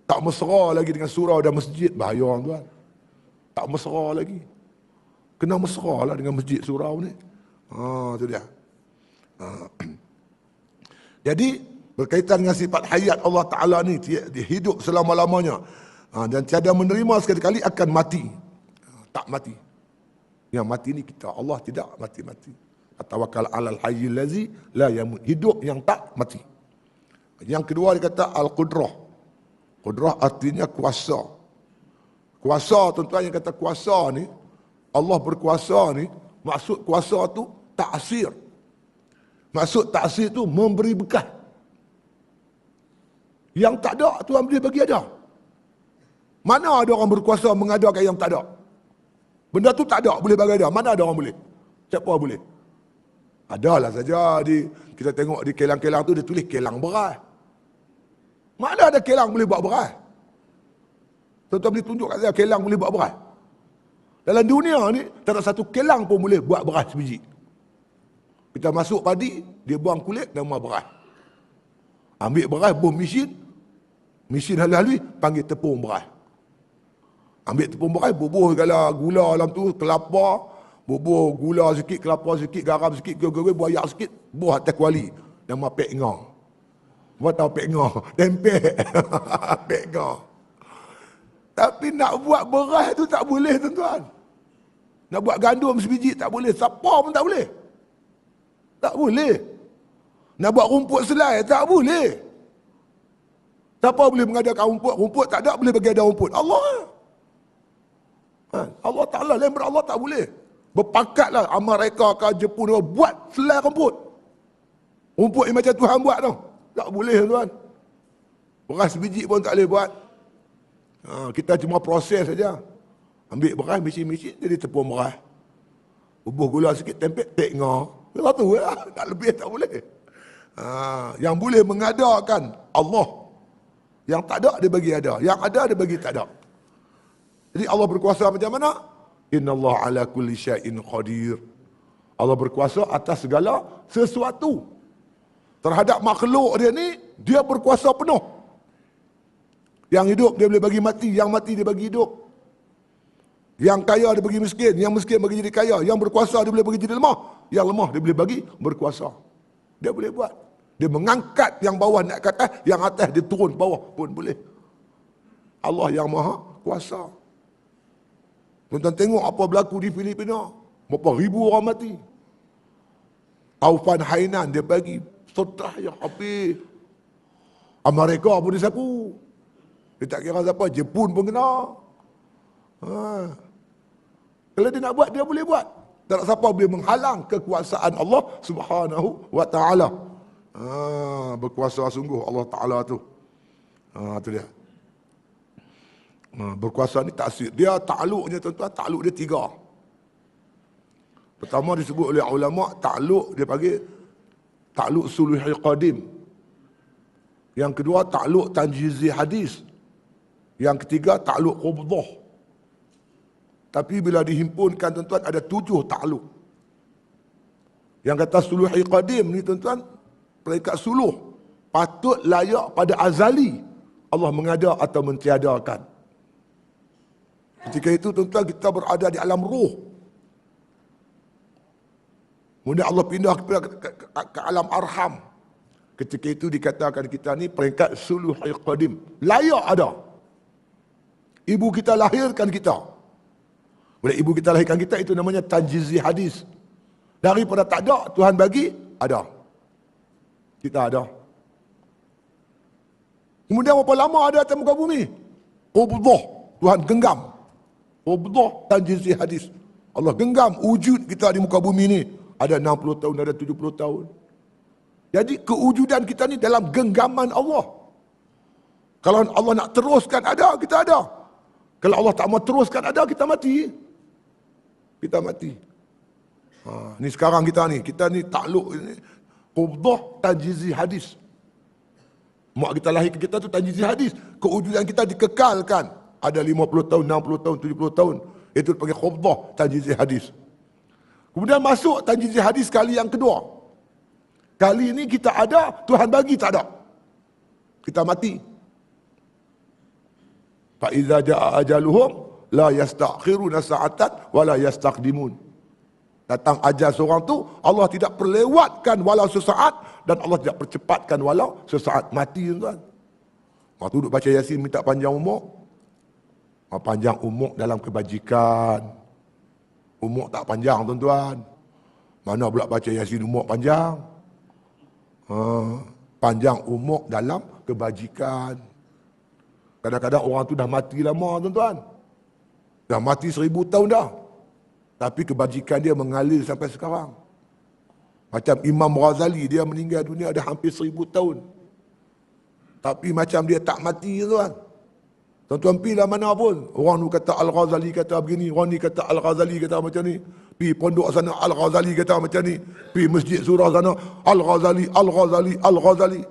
tak mesra lagi dengan surau dan masjid, bahaya, tuan. Tak mesra lagi. Kena mesra lah dengan masjid surau ni. Ha, tu dia. Ha. Jadi, berkaitan dengan sifat hayat Allah Ta'ala ni, ti-, dia hidup selama-lamanya. Ha, dan tiada menerima sekali-kali akan mati. Ha, tak mati. Yang mati ni kita. Allah tidak mati-mati. "Atawakkal 'alal hayyil ladzi la yamut." Hidup yang tak mati. Yang kedua, dia kata al-qudrah. Qudrah artinya kuasa. Kuasa, tuan-tuan, yang kata kuasa ni, Allah berkuasa ni, maksud kuasa tu taksir. Maksud taksir tu memberi bekas. Yang tak ada, Tuhan boleh bagi ada. Mana ada orang berkuasa mengadakan yang tak ada? Benda tu tak ada, boleh bagi ada. Mana ada orang boleh? Siapa boleh? Adalah saja di, kita tengok di kelang-kelang tu dia tulis kelang beurah. Mana ada kelang boleh buat beurah? Tuan-tuan boleh tunjuk kat saya kelang boleh buat beurah? Dalam dunia ni, tak ada satu kelang pun boleh buat beurah sebiji. Kita masuk padi, dia buang kulit, nama beurah. Ambil beurah, boh mesin, mesin halui-halui, panggil tepung beurah. Ambil tepung beurah, buboh gala gula dalam tu, kelapa, buboh gula sikit, kelapa sikit, garam sikit, geu-geu, buayak sikit, boh atas kuali. Nama pék ngo. Buat tahu pék ngo, tempek. Pék ngo. Tapi nak buat beurah tu tak boleh, tuan-tuan. Nak buat gandum sebiji tak boleh, sapa pun tak boleh. Tak boleh. Nak buat rumput selai tak boleh. Siapa boleh mengadakan rumput? Rumput tak ada boleh bagi ada rumput. Allah. Ha, Allah Taala, lain daripada Allah tak boleh. Berpakatlah Amerika ke Jepun buat selai rumput. Rumput yang macam Tuhan buat tu. Tak boleh, tuan. Beurah sebiji pun tak boleh buat. Ha, kita cuma proses saja. Ambil beurah, mesin-mesin jadi tepung beurah. Buboh gula sikit, tempek, pék ngo. Satu lah, tak lebih tak boleh. Ha, yang boleh mengadakan Allah. Yang tak ada dia bagi ada, yang ada dia bagi tak ada. Jadi Allah berkuasa macam mana? Innallaha ala kulli syai'in qadir. Allah berkuasa atas segala sesuatu. Terhadap makhluk dia ni, dia berkuasa penuh. Yang hidup dia boleh bagi mati, yang mati dia bagi hidup. Yang kaya dia bagi miskin, yang miskin bagi jadi kaya, yang berkuasa dia boleh bagi jadi lemah, yang lemah dia boleh bagi berkuasa. Dia boleh buat. Dia mengangkat yang bawah naik ke atas, yang atas dia turun ke bawah pun boleh. Allah yang maha kuasa. Tuan-tuan tengok apa berlaku di Filipina. Berapa ribu orang mati. Taufan Hainan dia bagi, seutah yang habis. Amerika pun disapu. Dia tak kira siapa, Jepun pun kena. Ha. Kalau dia nak buat, dia boleh buat. Tak ada siapa boleh menghalang kekuasaan Allah Subhanahu wa Taala. Ha, berkuasa sungguh Allah Taala tu. Ha, tu dia. Ha, berkuasa ni taksir. Dia takluknya, tuan-tuan, takluk dia tiga. Pertama disebut oleh ulama, takluk dia panggil takluk suluhi qadim. Yang kedua, takluk tanjizi hadis. Yang ketiga, takluk qubdah. Tapi bila dihimpunkan, tuan-tuan, ada tujuh takluk. Yang kata suluhi qadim ni, tuan-tuan, peringkat suluh. Patut layak pada azali Allah mengada atau mentiadakan. Ketika itu, tuan-tuan, kita berada di alam roh. Kemudian Allah pindah ke, ke, ke, ke alam arham. Ketika itu dikatakan kita ni peringkat suluhi qadim. Layak ada. Ibu kita lahirkan kita. Bila ibu kita lahirkan kita, itu namanya tanjizi hadis. Daripada tak ada, Tuhan bagi, ada. Kita ada. Kemudian berapa lama ada atas muka bumi? Qubdah, Tuhan genggam. Qubdah tanjizi hadis. Allah genggam wujud kita di muka bumi ni. Ada enam puluh tahun, ada tujuh puluh tahun. Jadi kewujudan kita ni dalam genggaman Allah. Kalau Allah nak teruskan ada, kita ada. Kalau Allah tak mau teruskan ada, kita mati. Kita mati. Ha, ni sekarang kita ni, kita ni takluk ni, qubdah tanjizi hadis. Mak kita lahir ke kita tu tanjizi hadis. Kewujudan kita dikekalkan. Ada lima puluh tahun, enam puluh tahun, tujuh puluh tahun. Itu dipanggil qubdah tanjizi hadis. Kemudian masuk tanjizi hadis kali yang kedua. Kali ni kita ada, Tuhan bagi tak ada. Kita mati. Fa iza jaa ajaluhum la yasta'khiruna sa'atan wa la yastaqdimun. Datang ajal seorang tu, Allah tidak perlewatkan walau sesaat dan Allah tidak percepatkan walau sesaat. Mati, tuan. Waktu duk baca Yasin minta panjang umur. Ha, panjang umur dalam kebajikan. Umur tak panjang, tuan-tuan. Mana pula baca Yasin umur panjang? Ha, panjang umur dalam kebajikan. Kadang-kadang orang tu dah mati lama, tuan-tuan. Dah mati seribu tahun dah. Tapi kebajikan dia mengalir sampai sekarang. Macam Imam Ghazali, dia meninggal dunia dah hampir seribu tahun. Tapi macam dia tak mati, tuan. Tuan-tuan pi lah mana pun, orang ni kata Al-Ghazali kata begini, orang ni kata Al-Ghazali kata macam ni. Pi pondok sana Al-Ghazali kata macam ni, pi Masjid Surah sana Al-Ghazali, Al-Ghazali, Al-Ghazali.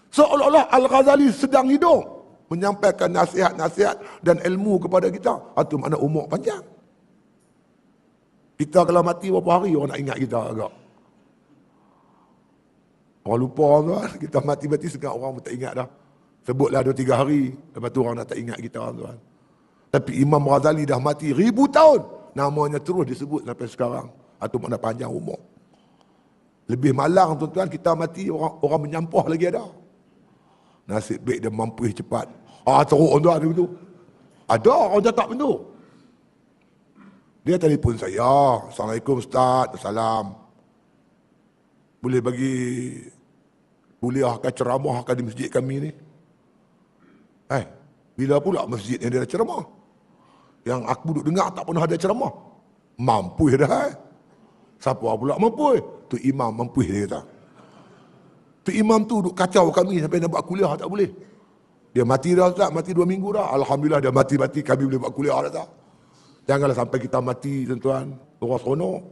Seolah-olah Al-Ghazali sedang hidup menyampaikan nasihat-nasihat dan ilmu kepada kita. Antum aneuk umur panjang. Kita kalau mati berapa hari orang nak ingat kita agak? Orang lupa tuan, kita mati-mati sehingga orang pun tak ingat dah. Sebutlah dua tiga hari, lepas tu orang dah tak ingat kita tuan. Tapi Imam Ghazali dah mati ribu tahun, namanya terus disebut sampai sekarang. Atau mana panjang umur. Lebih malang tuan-tuan, kita mati orang, orang menyampah lagi ada. Nasib baik dia mampu cepat. Ah, teruk tuan tu. Ada orang cakap macam tu. Dia telefon saya, "Assalamualaikum Ustaz." "Salam." "Boleh bagi kuliah ke ceramah ke di masjid kami ni?" Eh, bila pula masjid yang dia ceramah? Yang aku duk dengar tak pernah ada ceramah. Mampu dah, eh. Siapa pula mampu? Tu imam mampu dia kata. Tu imam tu duk kacau kami sampai nak buat kuliah tak boleh. Dia mati dah Ustaz, mati dua minggu dah. Alhamdulillah dia mati-mati, kami boleh buat kuliah dah Ustaz. Janganlah sampai kita mati tuan-tuan. Orang seronok.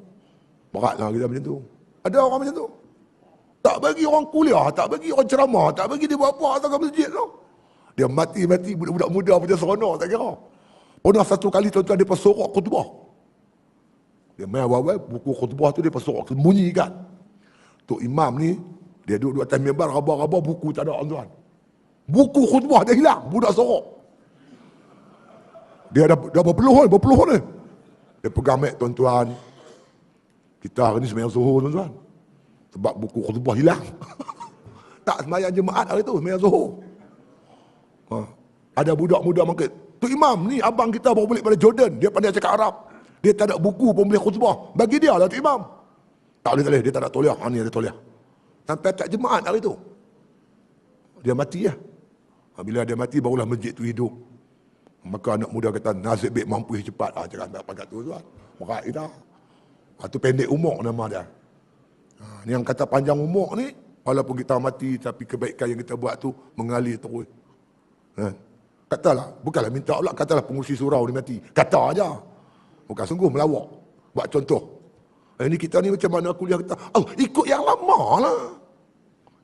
Beratlah kita macam tu. Ada orang macam tu. Tak bagi orang kuliah, tak bagi orang ceramah, tak bagi dia buat apa asal kat masjid tu. Dia mati-mati budak-budak muda macam seronok tak kira. Pernah satu kali tuan-tuan dia pesorok khutbah. Dia mai awai-awai buku khutbah tu dia pesorok sembunyi kan. Tok imam ni dia duduk di atas mimbar raba-raba buku tak ada tuan. Buku khutbah dia hilang, budak sorok. Dia dah dah berpeluh ni, berpeluh ni. Dia pegang mic tuan-tuan. Kita hari ni sembahyang Zuhur tuan-tuan. Sebab buku khutbah hilang. Tak sembahyang Jumaat hari tu, sembahyang Zuhur. Ha. Ada budak muda mangkit. "Tu imam, ni abang kita baru balik dari Jordan. Dia pandai cakap Arab. Dia tak ada buku pun boleh khutbah. Bagi dia lah tu imam." "Tak boleh, tak boleh. Dia tak ada tauliah." Ha, ni ada tauliah. Sampai tak Jumaat hari tu. Dia mati ya. Ha, bila dia mati barulah masjid tu hidup. Maka anak muda kata nasib baik mampu cepat. Ha, jangan nak pakat tu tuan. Berat kita. Ha, tu pendek umur nama dia. Ha, ni yang kata panjang umur ni, walaupun kita mati tapi kebaikan yang kita buat tu mengalir terus. Ha. Katalah, bukanlah minta Allah, katalah pengurusi surau ni mati. Kata aja. Bukan sungguh melawak. Buat contoh. Ini kita ni macam mana kuliah kita? Allah, ikut yang lama lah.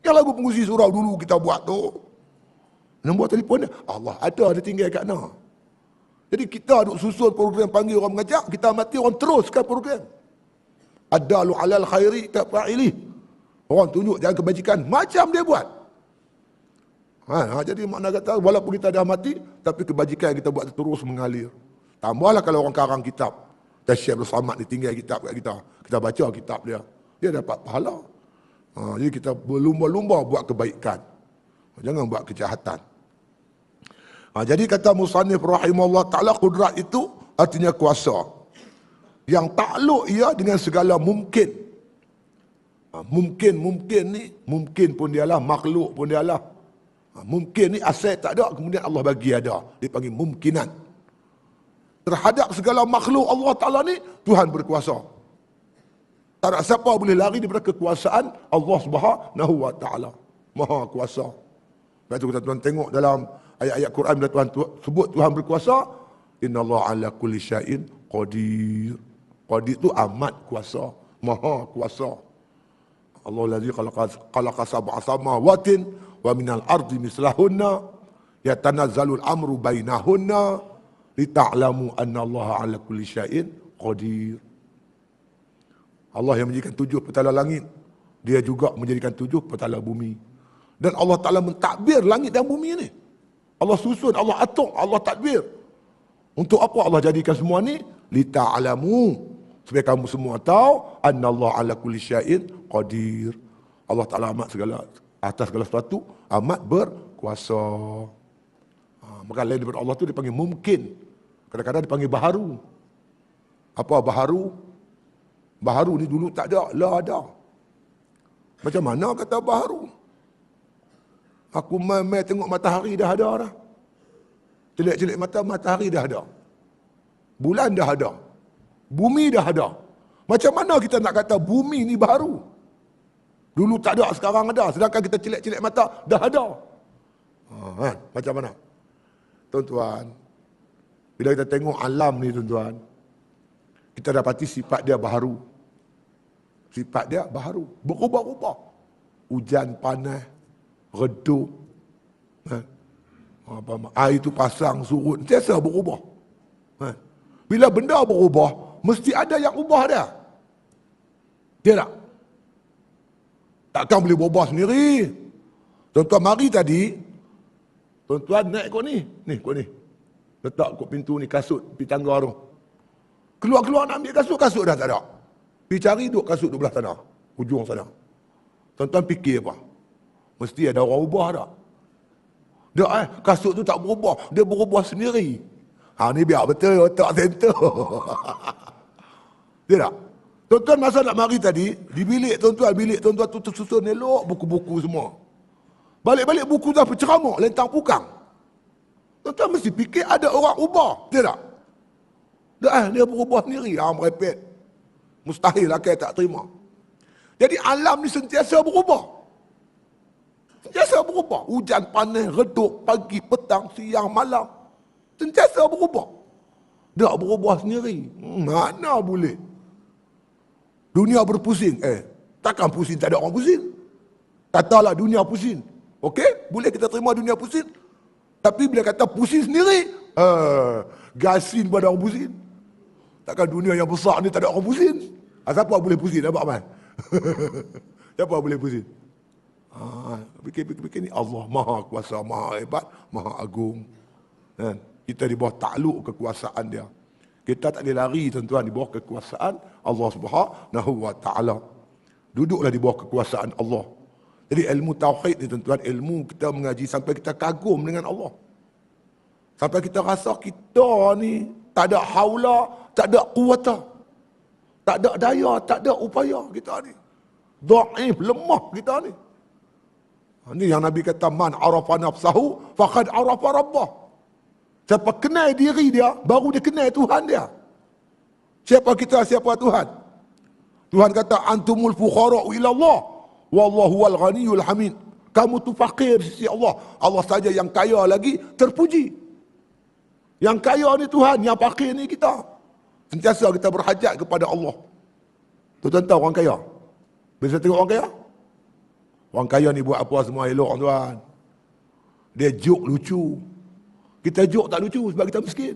Yang lagu pengurusi surau dulu kita buat tu. Nombor telefon dia, Allah ada, dia tinggal kat na. Jadi kita duk susun program panggil orang mengajak, kita mati orang teruskan program. Ad-dallu alal khairi kafa'ilih. Orang tunjuk jalan kebajikan, macam dia buat. Ha, ha, jadi makna kata, walaupun kita dah mati, tapi kebajikan yang kita buat tu terus mengalir. Tambahlah kalau orang karang kitab. Macam Syekh Abdul Samad ni tinggal kitab kat kita. Kita baca kitab dia. Dia dapat pahala. Ha, jadi kita berlumba-lumba buat kebaikan. Jangan buat kejahatan. Ha, jadi kata musannif rahimahullah taala, kudrat itu artinya kuasa. Yang takluk ia dengan segala mungkin. Ha, mungkin, mungkin ni, mungkin pun dialah, makhluk pun dialah. Ha, mungkin ni asal tak ada, kemudian Allah bagi ada. Dipanggil mungkinan. Terhadap segala makhluk Allah Taala ni, Tuhan berkuasa. Tak ada siapa boleh lari daripada kekuasaan Allah Subhanahu wa Taala. Maha kuasa. Sebab tu kita tuan tengok dalam ayat-ayat Quran bila Tuhan tu-, sebut Tuhan berkuasa, "Innallaha ala kulli syai'in qadir." Qadir tu amat kuasa, maha kuasa. "Allahullazi khalaqa, khalaqa sab'a samawatin wa minal ardi mislahunna yatanazzalul amru bainahunna lita'lamu annallaha ala kulli syai'in qadir." Allah yang menjadikan tujuh petala langit, Dia juga menjadikan tujuh petala bumi. Dan Allah Taala mentadbir langit dan bumi ni. Allah susun, Allah atur, Allah tadbir. Untuk apa Allah jadikan semua ni? Lita'lamu, supaya kamu semua tahu, annallaha ala kulli syai'in qadir. Allah Taala amat segala, atas segala sesuatu, amat berkuasa. Ha, maka lain daripada Allah tu dipanggil mungkin. Kadang-kadang dipanggil baharu. Apa baharu? Baharu ni dulu tak ada, lah ada. Macam mana kata baharu? Aku mai-mai tengok matahari dah ada dah. Celik-celik mata, matahari dah ada. Bulan dah ada. Bumi dah ada. Macam mana kita nak kata bumi ni baharu? Dulu tak ada, sekarang ada. Sedangkan kita celik-celik mata, dah ada. Ha, kan? Macam mana? Tuan-tuan, bila kita tengok alam ni, tuan-tuan, Kita dapati sifat dia baharu. Sifat dia baharu. Berubah-ubah. Hujan, panas, redup. Ha? Apa, air tu pasang, surut. Sentiasa berubah. Ha? Bila benda berubah, mesti ada yang ubah dia. Dia tak? Takkan boleh berubah sendiri. Tuan-tuan mari tadi, tuan-tuan naik kot ni. Ni, kot ni. Letak kot pintu ni, kasut, pi tangga tu. Keluar-keluar nak ambil kasut, kasut dah tak ada. Pi cari duk kasut duk belah sana, ujung sana. Tuan-tuan fikir apa? Mesti ada orang ubah tak? Dak, eh, kasut tu tak berubah, dia berubah sendiri. Ha, ni biar betul otak senter. Tidak? Tuan-tuan masa nak mari tadi, di bilik tuan-tuan, bilik tuan-tuan tu tersusun elok, buku-buku semua. Balik-balik buku dah penceramah, lentang pukang. Tuan-tuan mesti fikir ada orang ubah, tidak? Dah, eh, dia berubah sendiri, ah, merepet. Mustahil akai tak terima. Jadi alam ni sentiasa berubah. Sentiasa berubah. Hujan, panas, redup, pagi, petang, siang, malam. Sentiasa berubah. Dak berubah sendiri. Mana boleh? Dunia berpusing. Eh, takkan pusing tak ada orang pusing? Katalah dunia pusing. Okey, boleh kita terima dunia pusing. Tapi bila kata pusing sendiri, eh, gasing pada orang pusing. Takkan dunia yang besar ni tak ada orang pusing? Ah, siapa boleh pusing? Nampak kan? Siapa boleh pusing? Ah, fikir-fikir ni Allah Maha Kuasa, Maha Hebat, Maha Agung. Kan? Kita di bawah takluk kekuasaan dia. Kita tak boleh lari, tuan-tuan, di bawah kekuasaan Allah Subhanahu wa Taala. Duduklah di bawah kekuasaan Allah. Jadi ilmu tauhid ni, tuan-tuan, ilmu kita mengaji sampai kita kagum dengan Allah. Sampai kita rasa kita ni tak ada haula, tak ada quwata. Tak ada daya, tak ada upaya kita ni. Dhaif, lemah kita ni. Ini yang Nabi kata, "Man arafa nafsahu faqad arafa rabbah." Siapa kenal diri dia, baru dia kenal Tuhan dia. Siapa kita, siapa Tuhan? Tuhan kata, "Antumul fuqara'u ilallah, wallahu huwal ghaniyul hamid." Kamu tu fakir di sisi Allah. Allah saja yang kaya lagi terpuji. Yang kaya ni Tuhan, yang fakir ni kita. Sentiasa kita berhajat kepada Allah. Tuan-tuan tahu orang kaya? Biasa tengok orang kaya? Orang kaya ni buat apa semua elok, tuan. Dia jok lucu. Kita jok tak lucu sebab kita miskin.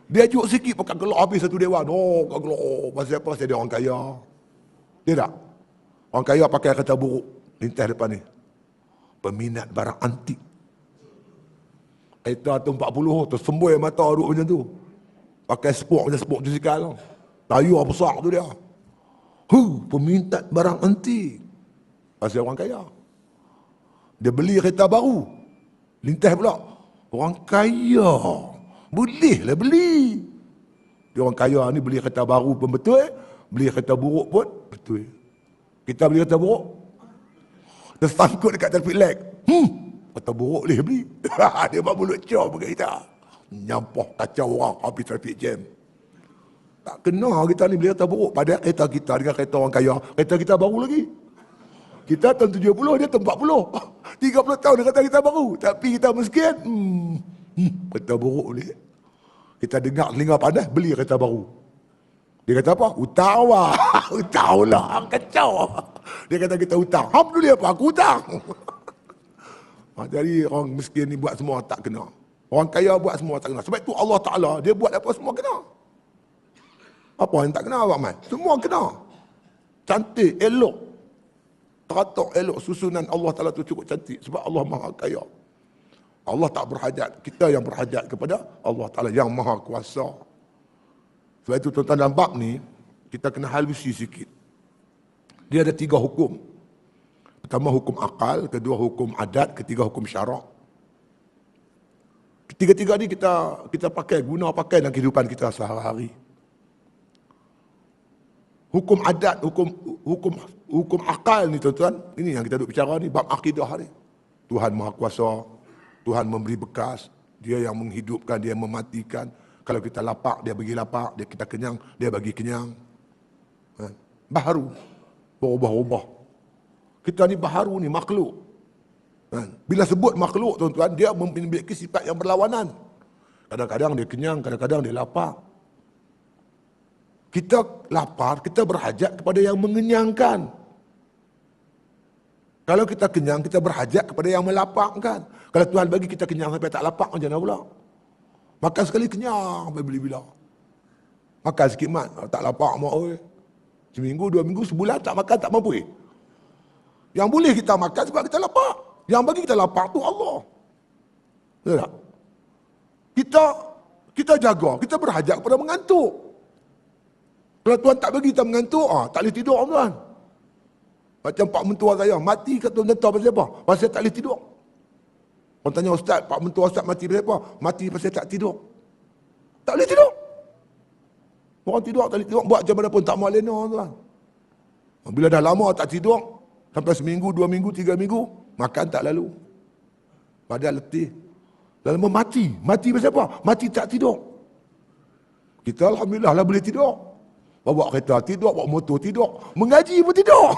Dia jok sikit pakai gelak habis satu dewan. Oh, pakai gelak. Oh, pasal apa? Pasal dia orang kaya. Dia tak? Orang kaya pakai kereta buruk lintas depan ni. Peminat barang antik. Kereta tu empat puluh, tersemboi mata duduk macam tu. Pakai spok macam spok motosikal. Tayar besar tu dia. Huh, peminat barang antik. Pasal orang kaya. Dia beli kereta baru. Lintas pula. Orang kaya. Boleh lah beli. Dia orang kaya ni beli kereta baru pun betul, beli kereta buruk pun betul. Kita beli kereta buruk. Tersangkut dekat traffic light. Hmm, kereta buruk boleh beli. Dia buat mulut com dekat kita. Nyampah kacau orang habis traffic jam. Tak kena kita ni beli kereta buruk. Padahal kereta kita dengan kereta orang kaya, kereta kita baru lagi. Kita tahun tujuh puluh, dia tahun empat puluh. Tiga puluh tahun dia kata kita baru. Tapi kita miskin. Hmm, hmm, kereta buruk boleh. Kita dengar telinga panas, beli kereta baru. Dia kata apa? Utang awak. Utang lah. Kacau. Dia kata kita utang. Alhamdulillah apa? Aku utang. Ha, jadi orang miskin ni buat semua tak kena. Orang kaya buat semua tak kena. Sebab tu Allah Ta'ala, dia buat apa semua kena. Apa yang tak kena, Abang Mat? Semua kena. Cantik, elok. Teratak elok, susunan Allah Ta'ala tu cukup cantik. Sebab Allah Maha Kaya. Allah tak berhajat. Kita yang berhajat kepada Allah Ta'ala yang Maha Kuasa. Sebab itu tuan-tuan, dalam bab ni, kita kena halusi sikit. Dia ada tiga hukum. Pertama hukum akal, kedua hukum adat, ketiga hukum syarak. Ketiga-tiga ni kita kita pakai, guna pakai dalam kehidupan kita sehari-hari. Hukum adat, hukum hukum hukum akal ni tuan-tuan, ini yang kita duk bicara ni, bab akidah ni. Tuhan Maha Kuasa, Tuhan memberi bekas, Dia yang menghidupkan, Dia yang mematikan. Kalau kita lapak, Dia bagi lapak, dia kita kenyang, Dia bagi kenyang. Kan? Baharu, berubah-ubah. Kita ni baharu ni makhluk. Kan? Bila sebut makhluk, tuan-tuan, dia memiliki sifat yang berlawanan. Kadang-kadang dia kenyang, kadang-kadang dia lapar. Kita lapar, kita berhajat kepada yang mengenyangkan. Kalau kita kenyang, kita berhajat kepada yang melapangkan. Kalau Tuhan bagi kita kenyang sampai tak lapang, macam mana pula? Makan sekali kenyang sampai bila-bila. Makan sikit mat, tak lapang mak oi. Seminggu, dua minggu, sebulan tak makan, tak mampu. Yang boleh kita makan sebab kita lapar. Yang bagi kita lapar tu Allah. Betul tak? Kita, kita jaga, kita berhajat kepada mengantuk. Kalau Tuhan tak bagi kita mengantuk, ah, tak boleh tidur, tuan. Macam pak mentua saya, mati kat tu mentua pasal apa? Pasal tak boleh tidur. Orang tanya ustaz, pak mentua ustaz mati pasal apa? Mati pasal tak tidur. Tak boleh tidur. Orang tidur tak boleh tidur, buat macam mana pun tak mau lena, tuan. Bila dah lama tak tidur, sampai seminggu, dua minggu, tiga minggu, makan tak lalu. Badan letih. Lalu mati. Mati pasal apa? Mati tak tidur. Kita alhamdulillah lah boleh tidur. Bawa kereta tidur, bawa motor tidur, mengaji pun tidur.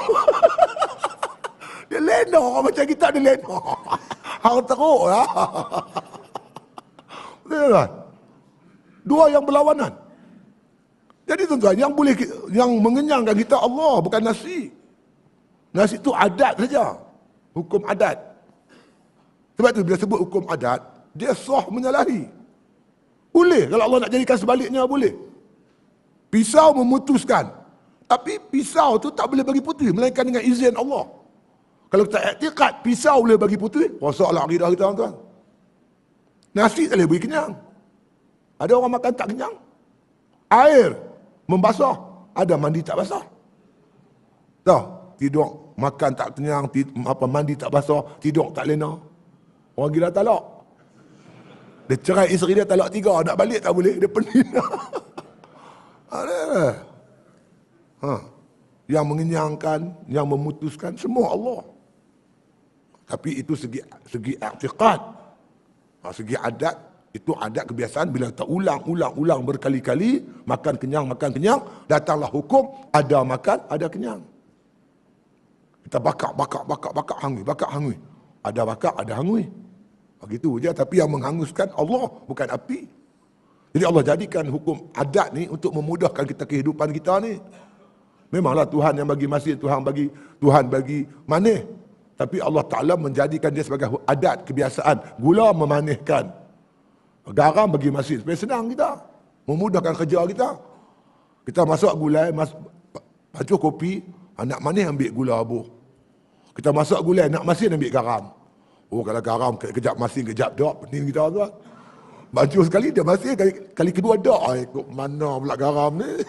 Dia lena, macam kita dia lena. Hang teruk lah. Betul kan? Dua yang berlawanan. Jadi tuan-tuan, yang boleh ki-, yang mengenyangkan kita Allah, bukan nasi. Nasi tu adat saja. Hukum adat. Sebab tu bila sebut hukum adat, dia sah menyalahi. Boleh, kalau Allah nak jadikan sebaliknya, boleh. Pisau memutuskan. Tapi pisau tu tak boleh bagi putus, melainkan dengan izin Allah. Kalau kita iktikad pisau boleh bagi putus, rosak lah akidah kita, tuan-tuan. Nasi tak boleh beri kenyang. Ada orang makan tak kenyang. Air membasah, ada mandi tak basah. Dah, tidur makan tak kenyang, ti-, apa, mandi tak basah, tidur tak lena. Orang gila talak. Dia cerai isteri dia talak tiga, nak balik tak boleh, dia pening. Ada. Ha. Yang mengenyangkan, yang memutuskan, semua Allah. Tapi itu segi, segi i'tikad. Ha, segi adat, itu adat kebiasaan bila kita ulang, ulang, ulang berkali-kali, makan kenyang, makan kenyang, datanglah hukum, ada makan, ada kenyang. Kita bakar, bakar, bakar, bakar, hangui, bakar, hangui. Ada bakar, ada hangui. Begitu je, tapi yang menghanguskan Allah, bukan api. Jadi Allah jadikan hukum adat ni untuk memudahkan kita kehidupan kita ni. Memanglah Tuhan yang bagi masin, Tuhan bagi, Tuhan bagi manis. Tapi Allah Taala menjadikan dia sebagai hu-, adat, kebiasaan. Gula memanihkan. Garam bagi masin supaya senang kita. Memudahkan kerja kita. Kita masak gulai, mas-, pancur kopi, nak manis ambil gula abuh. Kita masak gulai, nak masin ambil garam. Oh, kalau garam ke-, kejap masin, kejap dak, pening kita tu. Mancung sekali dia masin, kali, kali kedua dak. Ai, kok mana pula garam ni?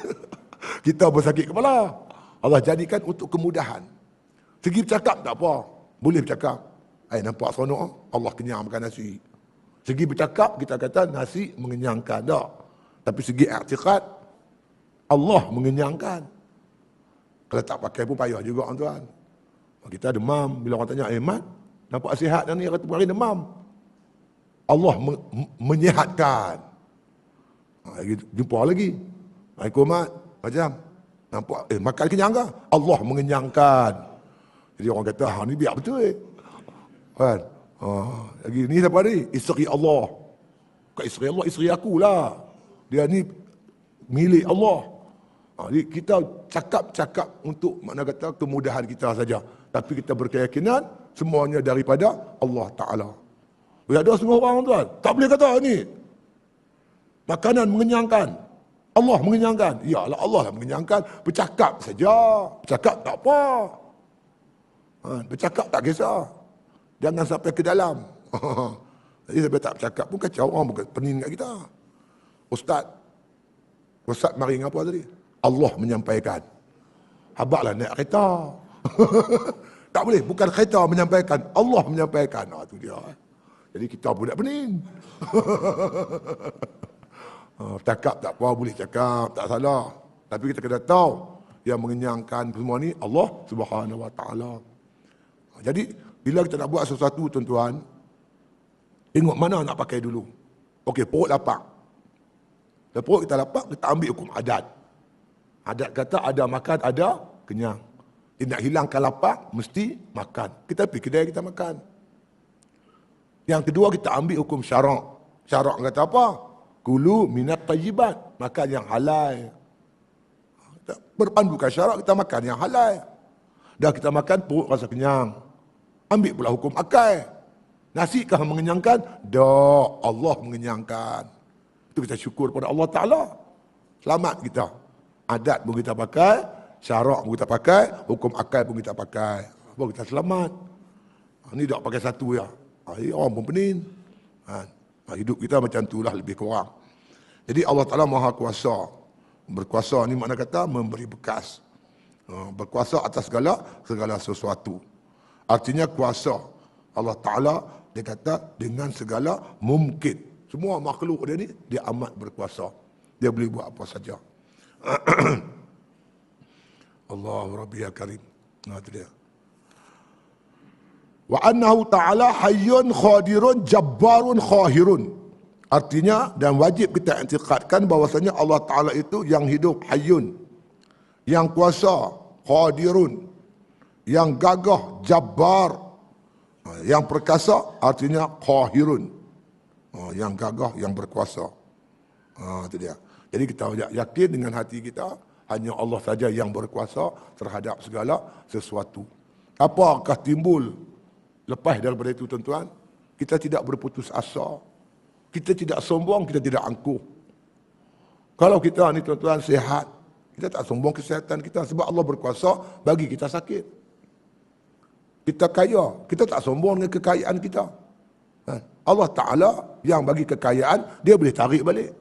Kita bersakit kepala. Allah jadikan untuk kemudahan. Segi bercakap tak apa. Boleh bercakap. Ai, nampak seronok, Allah kenyang makan nasi. Segi bercakap, kita kata nasi mengenyangkan, tak. Tapi segi i'tikad, Allah mengenyangkan. Kalau tak pakai pun payah juga, tuan. Kita demam, bila orang tanya, "Eh, Mat, nampak sihat dah ni?" Kata, "Bukan demam. Allah me-, me-, menyihatkan." Ha, lagi jumpa lagi. "Assalamualaikum, Mat." Macam, nampak, "Eh, makan kenyang kah?" "Allah mengenyangkan." Jadi orang kata, "Ha, ni biar betul, eh." Kan? Ha, lagi ni siapa ni? Isteri Allah. Bukan isteri Allah, isteri aku lah. Dia ni milik Allah. Ha, jadi kita cakap-cakap untuk, makna kata, kemudahan kita saja. Tapi kita berkeyakinan semuanya daripada Allah Taala. Bila ada setengah orang, tuan, tak boleh kata ni makanan mengenyangkan, Allah mengenyangkan. Ya Allah, Allah lah mengenyangkan. Bercakap saja. Bercakap tak apa. Ha, bercakap tak kisah. Jangan sampai ke dalam. Jadi sampai tak bercakap pun kacau, orang bukan pening kat kita. Ustaz, Ustaz mari ngapa tadi? Allah menyampaikan. Habaklah naik kereta. Tak boleh, bukan kereta menyampaikan, Allah menyampaikan. Ha, tu dia. Jadi kita pun nak pening. Ha, cakap tak apa, boleh cakap, tak salah. Tapi kita kena tahu, yang mengenyangkan semua ni Allah Subhanahu Wa Taala. Jadi, bila kita nak buat sesuatu, tuan-tuan, tengok mana nak pakai dulu. Okey, perut lapar. Dah perut kita lapar, kita ambil hukum adat. Adat kata ada makan, ada kenyang. Jadi nak hilangkan lapar, mesti makan. Kita pergi kedai, kita makan. Yang kedua, kita ambil hukum syarak. Syarak kata apa? "Kulu minat tayyibat." Makan yang halal. Berpandukan syarak, kita makan yang halal. Dah kita makan, perut rasa kenyang. Ambil pula hukum akai. Nasi kah mengenyangkan? Dak, Allah mengenyangkan. Itu kita syukur pada Allah Taala. Selamat kita. Adat pun kita pakai, syarak pun kita pakai, hukum akai pun kita pakai. Apa kita selamat. Ha, ni dak pakai satu ya. Ha, ini orang pun penin. Ha, ha, hidup kita macam tu lah lebih kurang. Jadi Allah Taala Maha Kuasa. Berkuasa ni makna kata memberi bekas. Ha, berkuasa atas segala segala sesuatu. Artinya kuasa Allah Taala, dia kata, dengan segala mungkin. Semua makhluk dia ni, dia amat berkuasa. Dia boleh buat apa saja. Allahu Rabbi ya Karim. Nah, itu dia. Wa annahu ta'ala hayyun qadirun jabbarun qahirun. Artinya, dan wajib kita iktikadkan bahwasanya Allah Taala itu yang hidup, hayyun, yang kuasa, qadirun, yang gagah, jabbar, ha, yang perkasa, artinya qahirun. Ha, yang gagah, yang berkuasa. Ha, itu dia. Jadi kita ya-, yakin dengan hati kita, hanya Allah saja yang berkuasa terhadap segala sesuatu. Apakah timbul lepas daripada itu, tuan-tuan? Kita tidak berputus asa. Kita tidak sombong, kita tidak angkuh. Kalau kita ni, tuan-tuan, sehat, kita tak sombong kesehatan kita, sebab Allah berkuasa bagi kita sakit. Kita kaya, kita tak sombong dengan kekayaan kita. Ha, Allah Taala yang bagi kekayaan, dia boleh tarik balik.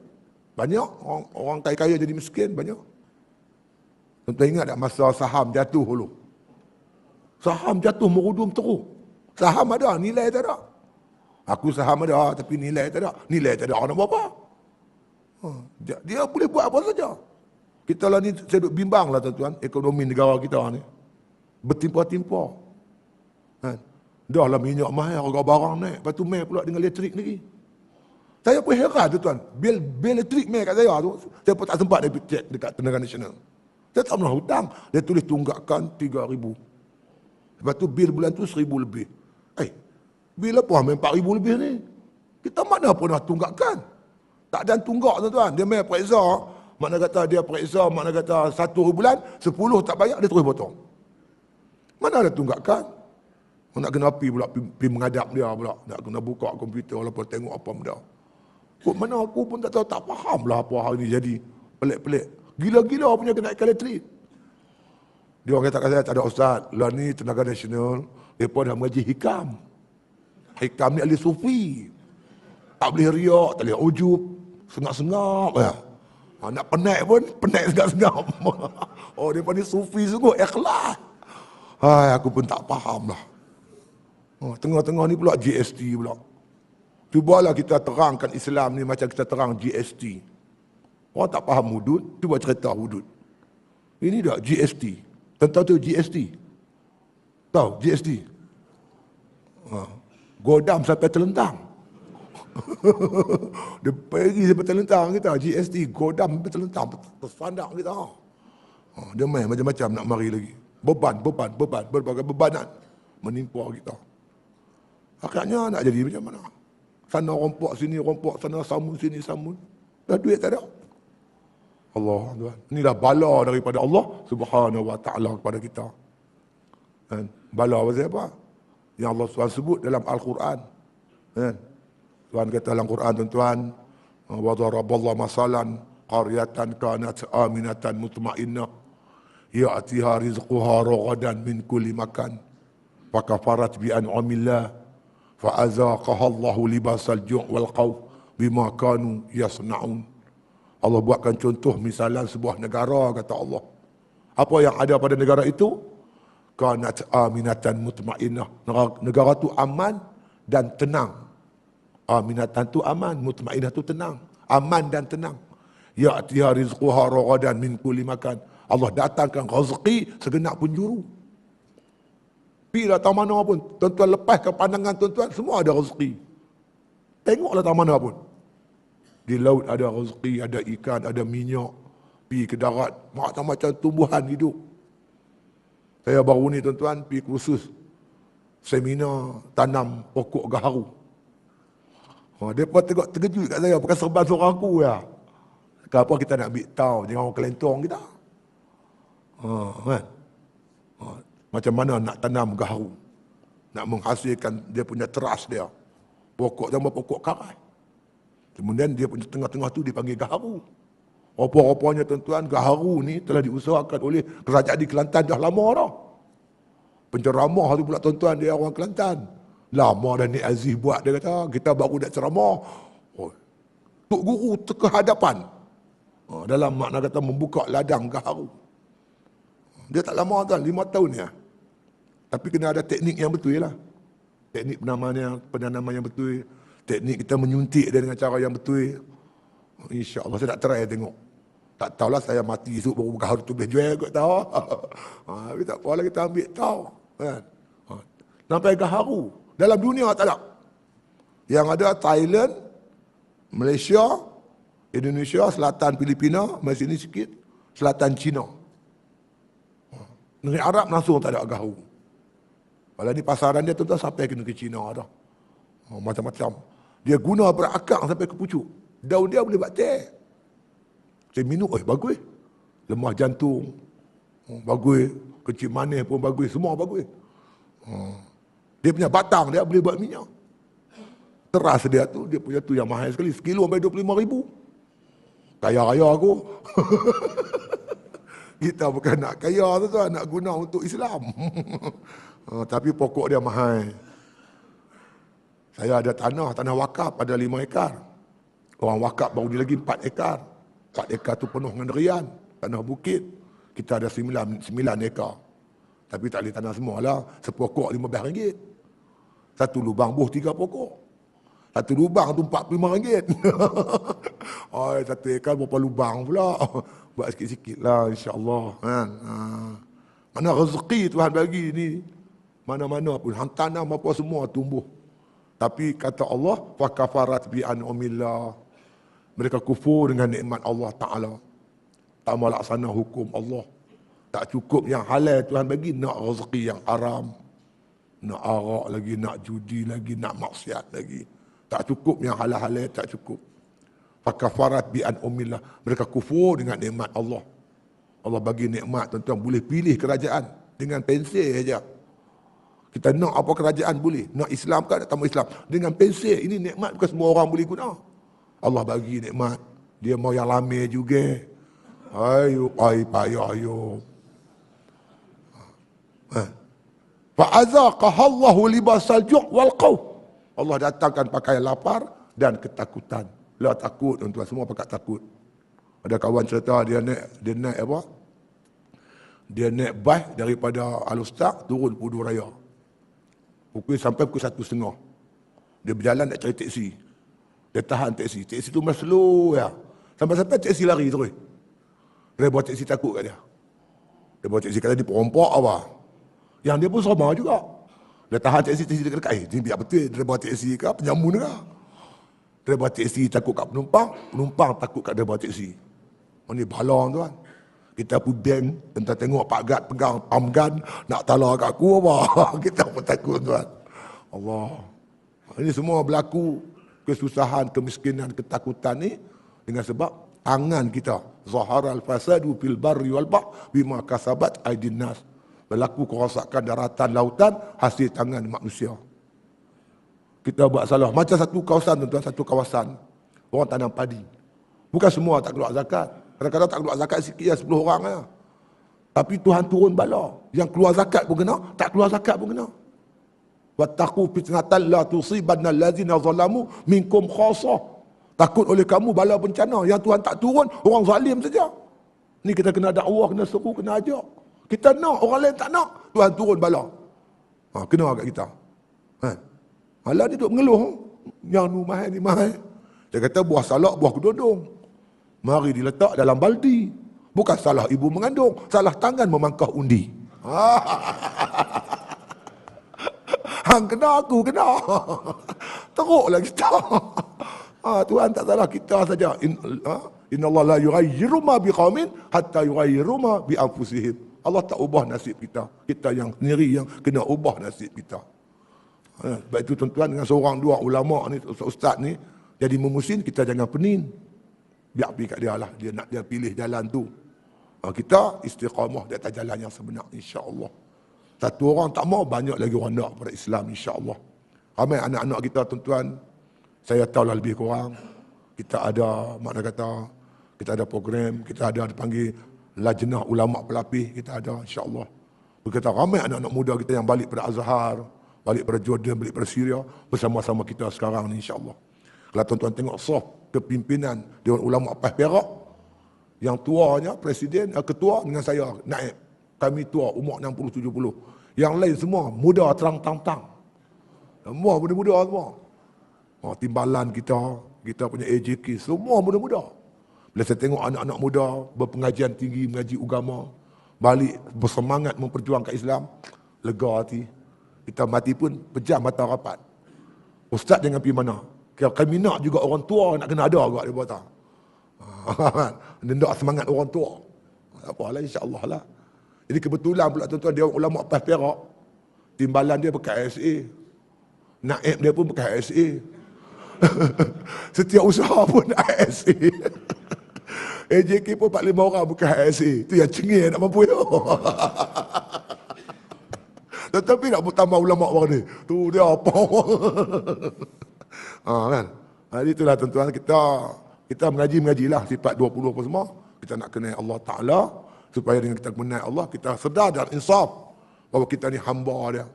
Banyak orang, orang kaya-kaya jadi miskin, banyak. Tuan-tuan ingat tak masa saham jatuh dulu? Saham jatuh merudum teruk. Saham ada, nilai tak ada. Aku saham ada, tapi nilai tak ada. Nilai tak ada, orang nak buat apa? Ha, dia, dia boleh buat apa saja. Kita lah ni, saya duk bimbang lah, tuan-tuan, ekonomi negara kita ni. Bertimpa-timpa. Kan? Dah lah minyak mahal, harga barang naik. Lepas tu mai pula dengan elektrik lagi. Saya pun heran tu, tuan. Bil, bil elektrik mai kat saya tu, saya pun tak sempat dia cek dekat Tenaga Nasional. Saya tak pernah hutang. Dia tulis tunggakan tiga ribu. Lepas tu bil bulan tu seribu lebih. Eh, bil apa main empat ribu lebih ni? Kita mana pernah tunggakan? Tak ada tunggak, tuan-tuan. Dia main periksa, makna kata dia periksa, makna kata satu hari bulan, sepuluh tak bayar, dia terus potong. Mana ada tunggakan? Nak kena pi pula, pi, pi menghadap dia pula. Nak kena buka komputer, walaupun tengok apa benda. Kok mana aku pun tak tahu, tak faham lah apa hal ni jadi. Pelik-pelik. Gila-gila punya kenaikan elektrik. Dia orang kata kat saya, "Tak ada, Ustaz. Lah ni Tenaga Nasional, mereka dah mengaji hikam." Hikam ni ahli sufi. Tak boleh riak, tak boleh ujub. Seungap-seungap, ya. Ha, nak penat pun, penat seungap-seungap. Oh, dia ni sufi sungguh, ikhlas. Hai, aku pun tak faham lah. Ha, tengah-tengah ni pula G S T pula. Cubalah kita terangkan Islam ni macam kita terang G S T. Orang tak faham hudud, cuba cerita hudud. Ini dah G S T. Tentang tu G S T. Tahu G S T? Ha. Godam sampai terlentang. Dia pergi sampai terlentang kita, G S T, godam sampai terlentang, tersandak kita. Ha, dia main macam-macam nak mari lagi. Beban, beban, beban, berbagai bebanan menimpa kita. Akhirnya nak jadi macam mana? Sana rompok, sini rompok, sana samun, sini samun. Dah duit tak ada. Allah Tuhan. Inilah bala daripada Allah Subhanahu Wa Taala kepada kita. Kan? Bala pasal apa? Yang Allah Tuhan sebut dalam Al-Quran. Kan? Tuhan kata dalam Quran, tuan-tuan, "Wa daraballahu masalan qaryatan kanat aminatan mutmainnah ya'tiha rizquha ragadan min kulli makan." Fakafarat bi an'amillah, fa azaqahallahu libasal ju' wal khauf bima kanu yasna'un. Allah buatkan contoh misalan sebuah negara, kata Allah. Apa yang ada pada negara itu? Kanat aminatan mutmainnah. Negara, negara tu aman dan tenang. Aminatan tu aman, mutmainnah tu tenang. Aman dan tenang. Ya'tiha rizquha ragadan min kulli makan. Allah datangkan rezeki segenap penjuru. Pi lah tamana pun, tuan-tuan lepaskan pandangan tuan-tuan, semua ada rezeki. Tengoklah tamana pun. Di laut ada rezeki, ada ikan, ada minyak. Pi ke darat, macam-macam tumbuhan hidup. Saya baru ni, tuan-tuan, pi kursus seminar tanam pokok gaharu. Ha, depa tengok terkejut kat saya, pakai serban seorang aku ya. Kenapa kita nak ambil tau, jangan orang kelentong kita. Ha, kan? Ha, macam mana nak tanam gaharu, nak menghasilkan dia punya teras dia. Pokok zaman pokok karai. Kemudian dia punya tengah-tengah tu dipanggil gaharu. Rupa-rupanya tuan-tuan, gaharu ni telah diusahakan oleh kerajaan di Kelantan dah lama dah. Penceramah tu pula tuan-tuan dia orang Kelantan. Lama dah ni Aziz buat, dia kata, kita baru nak ceramah. Oh, Tok Guru teu keu hadapan. Ha, dalam makna kata membuka ladang gaharu. Dia tak lama tuan, lima tahun ya. Tapi kena ada teknik yang betul lah. Teknik penanaman yang, penanaman yang betul. Teknik kita menyuntik dia dengan cara yang betul. Insya Allah saya nak try tengok. Tak tahulah saya mati esok baru gaharu tu boleh jual kot tahu. Ha, tapi tak apalah kita ambil tahu. Kan? Ha. Sampai gaharu. Dalam dunia tak ada. Yang ada Thailand, Malaysia, Indonesia, selatan Filipina, masih ni sikit, selatan China. Negeri Arab langsung tak ada gaharu. Malah ni pasaran dia tuan-tuan sampai ke negeri China dah. Ha, macam-macam. Dia guna berakang sampai ke pucuk. Daun dia boleh buat teh. Saya minum, eh, bagus. Lemah jantung, hmm, bagus. Kencing manis pun bagus. Semua bagus. Hmm. Dia punya batang dia boleh buat minyak. Teras dia tu, dia punya tu yang mahal sekali. Sekilo sampai dua puluh lima ribu. Kaya raya aku. Kita bukan nak kaya tu, tu nak guna untuk Islam. Ha, tapi pokok dia mahal. Saya ada tanah, tanah wakaf ada lima ekar. Orang wakaf baru ni lagi empat ekar. Empat ekar tu penuh dengan rian, tanah bukit. Kita ada sembilan, sembilan ekar. Tapi tak boleh tanam semua lah. Sepokok lima belas ringgit. Satu lubang boh tiga pokok. Satu lubang tu empat puluh lima ringgit. Oi, satu ekar berapa lubang pula? Buat sikit-sikit lah, insya-Allah, kan. Ha. Mana rezeki Tuhan bagi ni, mana-mana pun, hang tanam apa semua tumbuh. Tapi kata Allah, "Fakafarat bi an'umillah." Mereka kufur dengan nikmat Allah Taala. Tak melaksana hukum Allah. Tak cukup yang halal Tuhan bagi, nak rezeki yang haram. Nak arak lagi, nak judi lagi, nak maksiat lagi. Tak cukup yang halal-halal, tak cukup. Fakafarat bi an'umillah. Mereka kufur dengan nikmat Allah. Allah bagi nikmat, tuan-tuan boleh pilih kerajaan dengan pensel aja. Kita nak apa kerajaan boleh, nak Islam kan, nak tambah Islam. Dengan pensel, ini nikmat bukan semua orang boleh guna. Allah bagi nikmat, dia mau yang lame juga. Ayo, ai payah ayo. Ha. Fa azaqahallahu libasal ju' wal khauf. Allah datangkan pakaian lapar dan ketakutan. La takut, tuan-tuan, semua pakat takut. Ada kawan cerita dia naik, dia naik apa? Dia naik bas daripada Alustaq turun Pudu Raya. Pukul, sampai pukul satu setengah. Dia berjalan nak cari teksi. Dia tahan teksi. Teksi tu memang slow ya. Sampai-sampai teksi lari terus. Driver teksi takut kat dia. Driver teksi kata dia perompak apa. Yang dia pun sama juga. Dia tahan teksi, teksi dekat-dekat. Eh, ni biar betul driver teksi ke penyamun ke? Driver teksi takut kat penumpang, penumpang takut kat driver teksi. Ini bala tuan. Kita pun deng, entah tengok Pak Gad pegang pam gun, nak tala kat aku apa. Kita pun takut tuan. Allah. Ini semua berlaku kesusahan, kemiskinan, ketakutan ni dengan sebab tangan kita. Zaharal fasadu fil barri wal bahr bima kasabat aidin nas. Berlaku kerosakan daratan lautan hasil tangan manusia. Kita buat salah. Macam satu kawasan tuan-tuan, satu kawasan orang tanam padi. Bukan semua tak keluar zakat. Kadang-kadang tak keluar zakat sikit ya, sepuluh orang ya. Tapi Tuhan turun bala. Yang keluar zakat pun kena, tak keluar zakat pun kena. Wattaqu fitnatan la tusibanna allazina zalamu minkum khassah. Takut oleh kamu bala bencana yang Tuhan tak turun orang zalim saja. Ni kita kena dakwah, kena seru, kena ajak. Kita nak, orang lain tak nak, Tuhan turun bala. Ha, kena kat kita. Ha. Malah dia duk mengeluh. Yang nu mahai, ni mahai. Dia kata buah salak, buah kedondong. Mari diletak dalam baldi. Bukan salah ibu mengandung, salah tangan memangkah undi. Hang kena, aku kena. Teruk lah kita. Ha, Tuhan tak salah, kita saja. In, ha? Innallaha la yughayyiru ma biqaumin hatta yughayyiru ma bi anfusihim. Allah tak ubah nasib kita. Kita yang sendiri yang kena ubah nasib kita. Ha, sebab itu tuan-tuan, dengan seorang dua ulama ni, ustaz-ustaz ni jadi memusin, kita jangan pening. Biar pi kat dia lah, dia nak dia pilih jalan tu. Ha, kita istiqamah di atas jalan yang sebenar, insya Allah. Satu orang tak mau, banyak lagi orang nak pada Islam, insya Allah. Ramai anak-anak kita, tuan-tuan, saya tahu lah lebih kurang. Kita ada, makna kata, kita ada program, kita ada dipanggil lajnah ulama pelapis, kita ada, insya Allah. Kita ramai anak-anak muda kita yang balik pada Azhar, balik pada Jordan, balik pada Syria, bersama-sama kita sekarang ni, insya Allah. Kalau tuan-tuan tengok saf kepimpinan Dewan Ulama Paih Perak, yang tuanya presiden, eh, ketua dengan saya, naib. Kami tua, umur enam puluh tujuh puluh. Yang lain semua muda terang-tang-tang. Semua muda-muda semua. Ha, timbalan kita, kita punya A J K, semua muda-muda. Bila saya tengok anak-anak muda berpengajian tinggi, mengaji agama, balik bersemangat memperjuangkan Islam, lega hati. Kita mati pun pejam mata rapat. Ustaz jangan pi mana. Kami nak juga orang tua nak kena ada juga di bawah. Ha, ndak semangat orang tua. Tak apalah, insya-Allah lah. Jadi kebetulan pula tuan-tuan, dia ulama Paih Perak. Timbalan dia bekas S A. Naib dia pun bekas S A. Setiap usaha pun S A. A J K pun empat lima orang bekas S A. Tu yang cengeng nak mampu tu. Tetapi nak bertambah ulama baru ni. Tu dia apa? Ha, kan? Ha, itulah tuan-tuan, kita, kita mengaji, mengajilah sifat dua puluh apa semua. Kita nak kenal Allah Taala, supaya dengan kita mengenal Allah, kita sedar dan insaf bahawa kita ni hamba Dia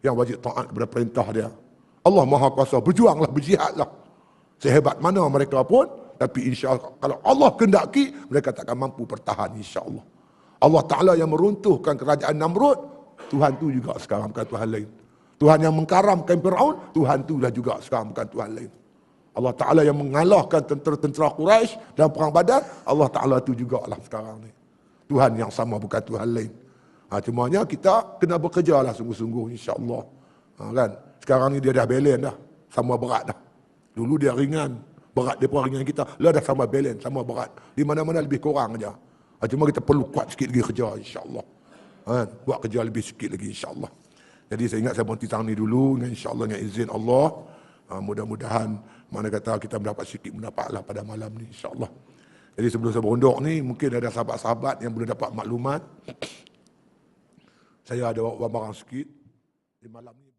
yang wajib taat kepada perintah Dia. Allah Maha Kuasa, berjuanglah, berjihadlah sehebat mana mereka pun, tapi insya Allah, kalau Allah kehendaki, mereka tak akan mampu bertahan, insya Allah. Allah Taala yang meruntuhkan kerajaan Namrud, Tuhan tu juga sekarang, bukan Tuhan lain. Tuhan yang mengkaramkan Firaun, Tuhan tu lah juga sekarang, bukan Tuhan lain. Allah Taala yang mengalahkan tentera-tentera Quraisy dalam perang Badar, Allah Taala tu jugalah sekarang ni. Tuhan yang sama, bukan Tuhan lain. Ha, cumanya kita kena bekerjalah sungguh-sungguh, insya-Allah. Ha, kan? Sekarang ni dia dah balance dah. Sama berat dah. Dulu dia ringan, berat dia pun ringan kita. Lah dah sama balance, sama berat. Di mana-mana lebih kurang aja. Ha, cuma kita perlu kuat sikit lagi kerja, insya-Allah. Ha, buat kerja lebih sikit lagi, insya-Allah. Jadi saya ingat saya berhenti tang ni dulu, dengan insya-Allah, dengan izin Allah. Ha, mudah-mudahan, mana kata, kita mendapat sikit pendapat lah pada malam ni, insya-Allah. Jadi sebelum saya berundok ni, mungkin ada sahabat-sahabat yang belum dapat maklumat. Saya ada bawa barang-barang sikit. Di malam ni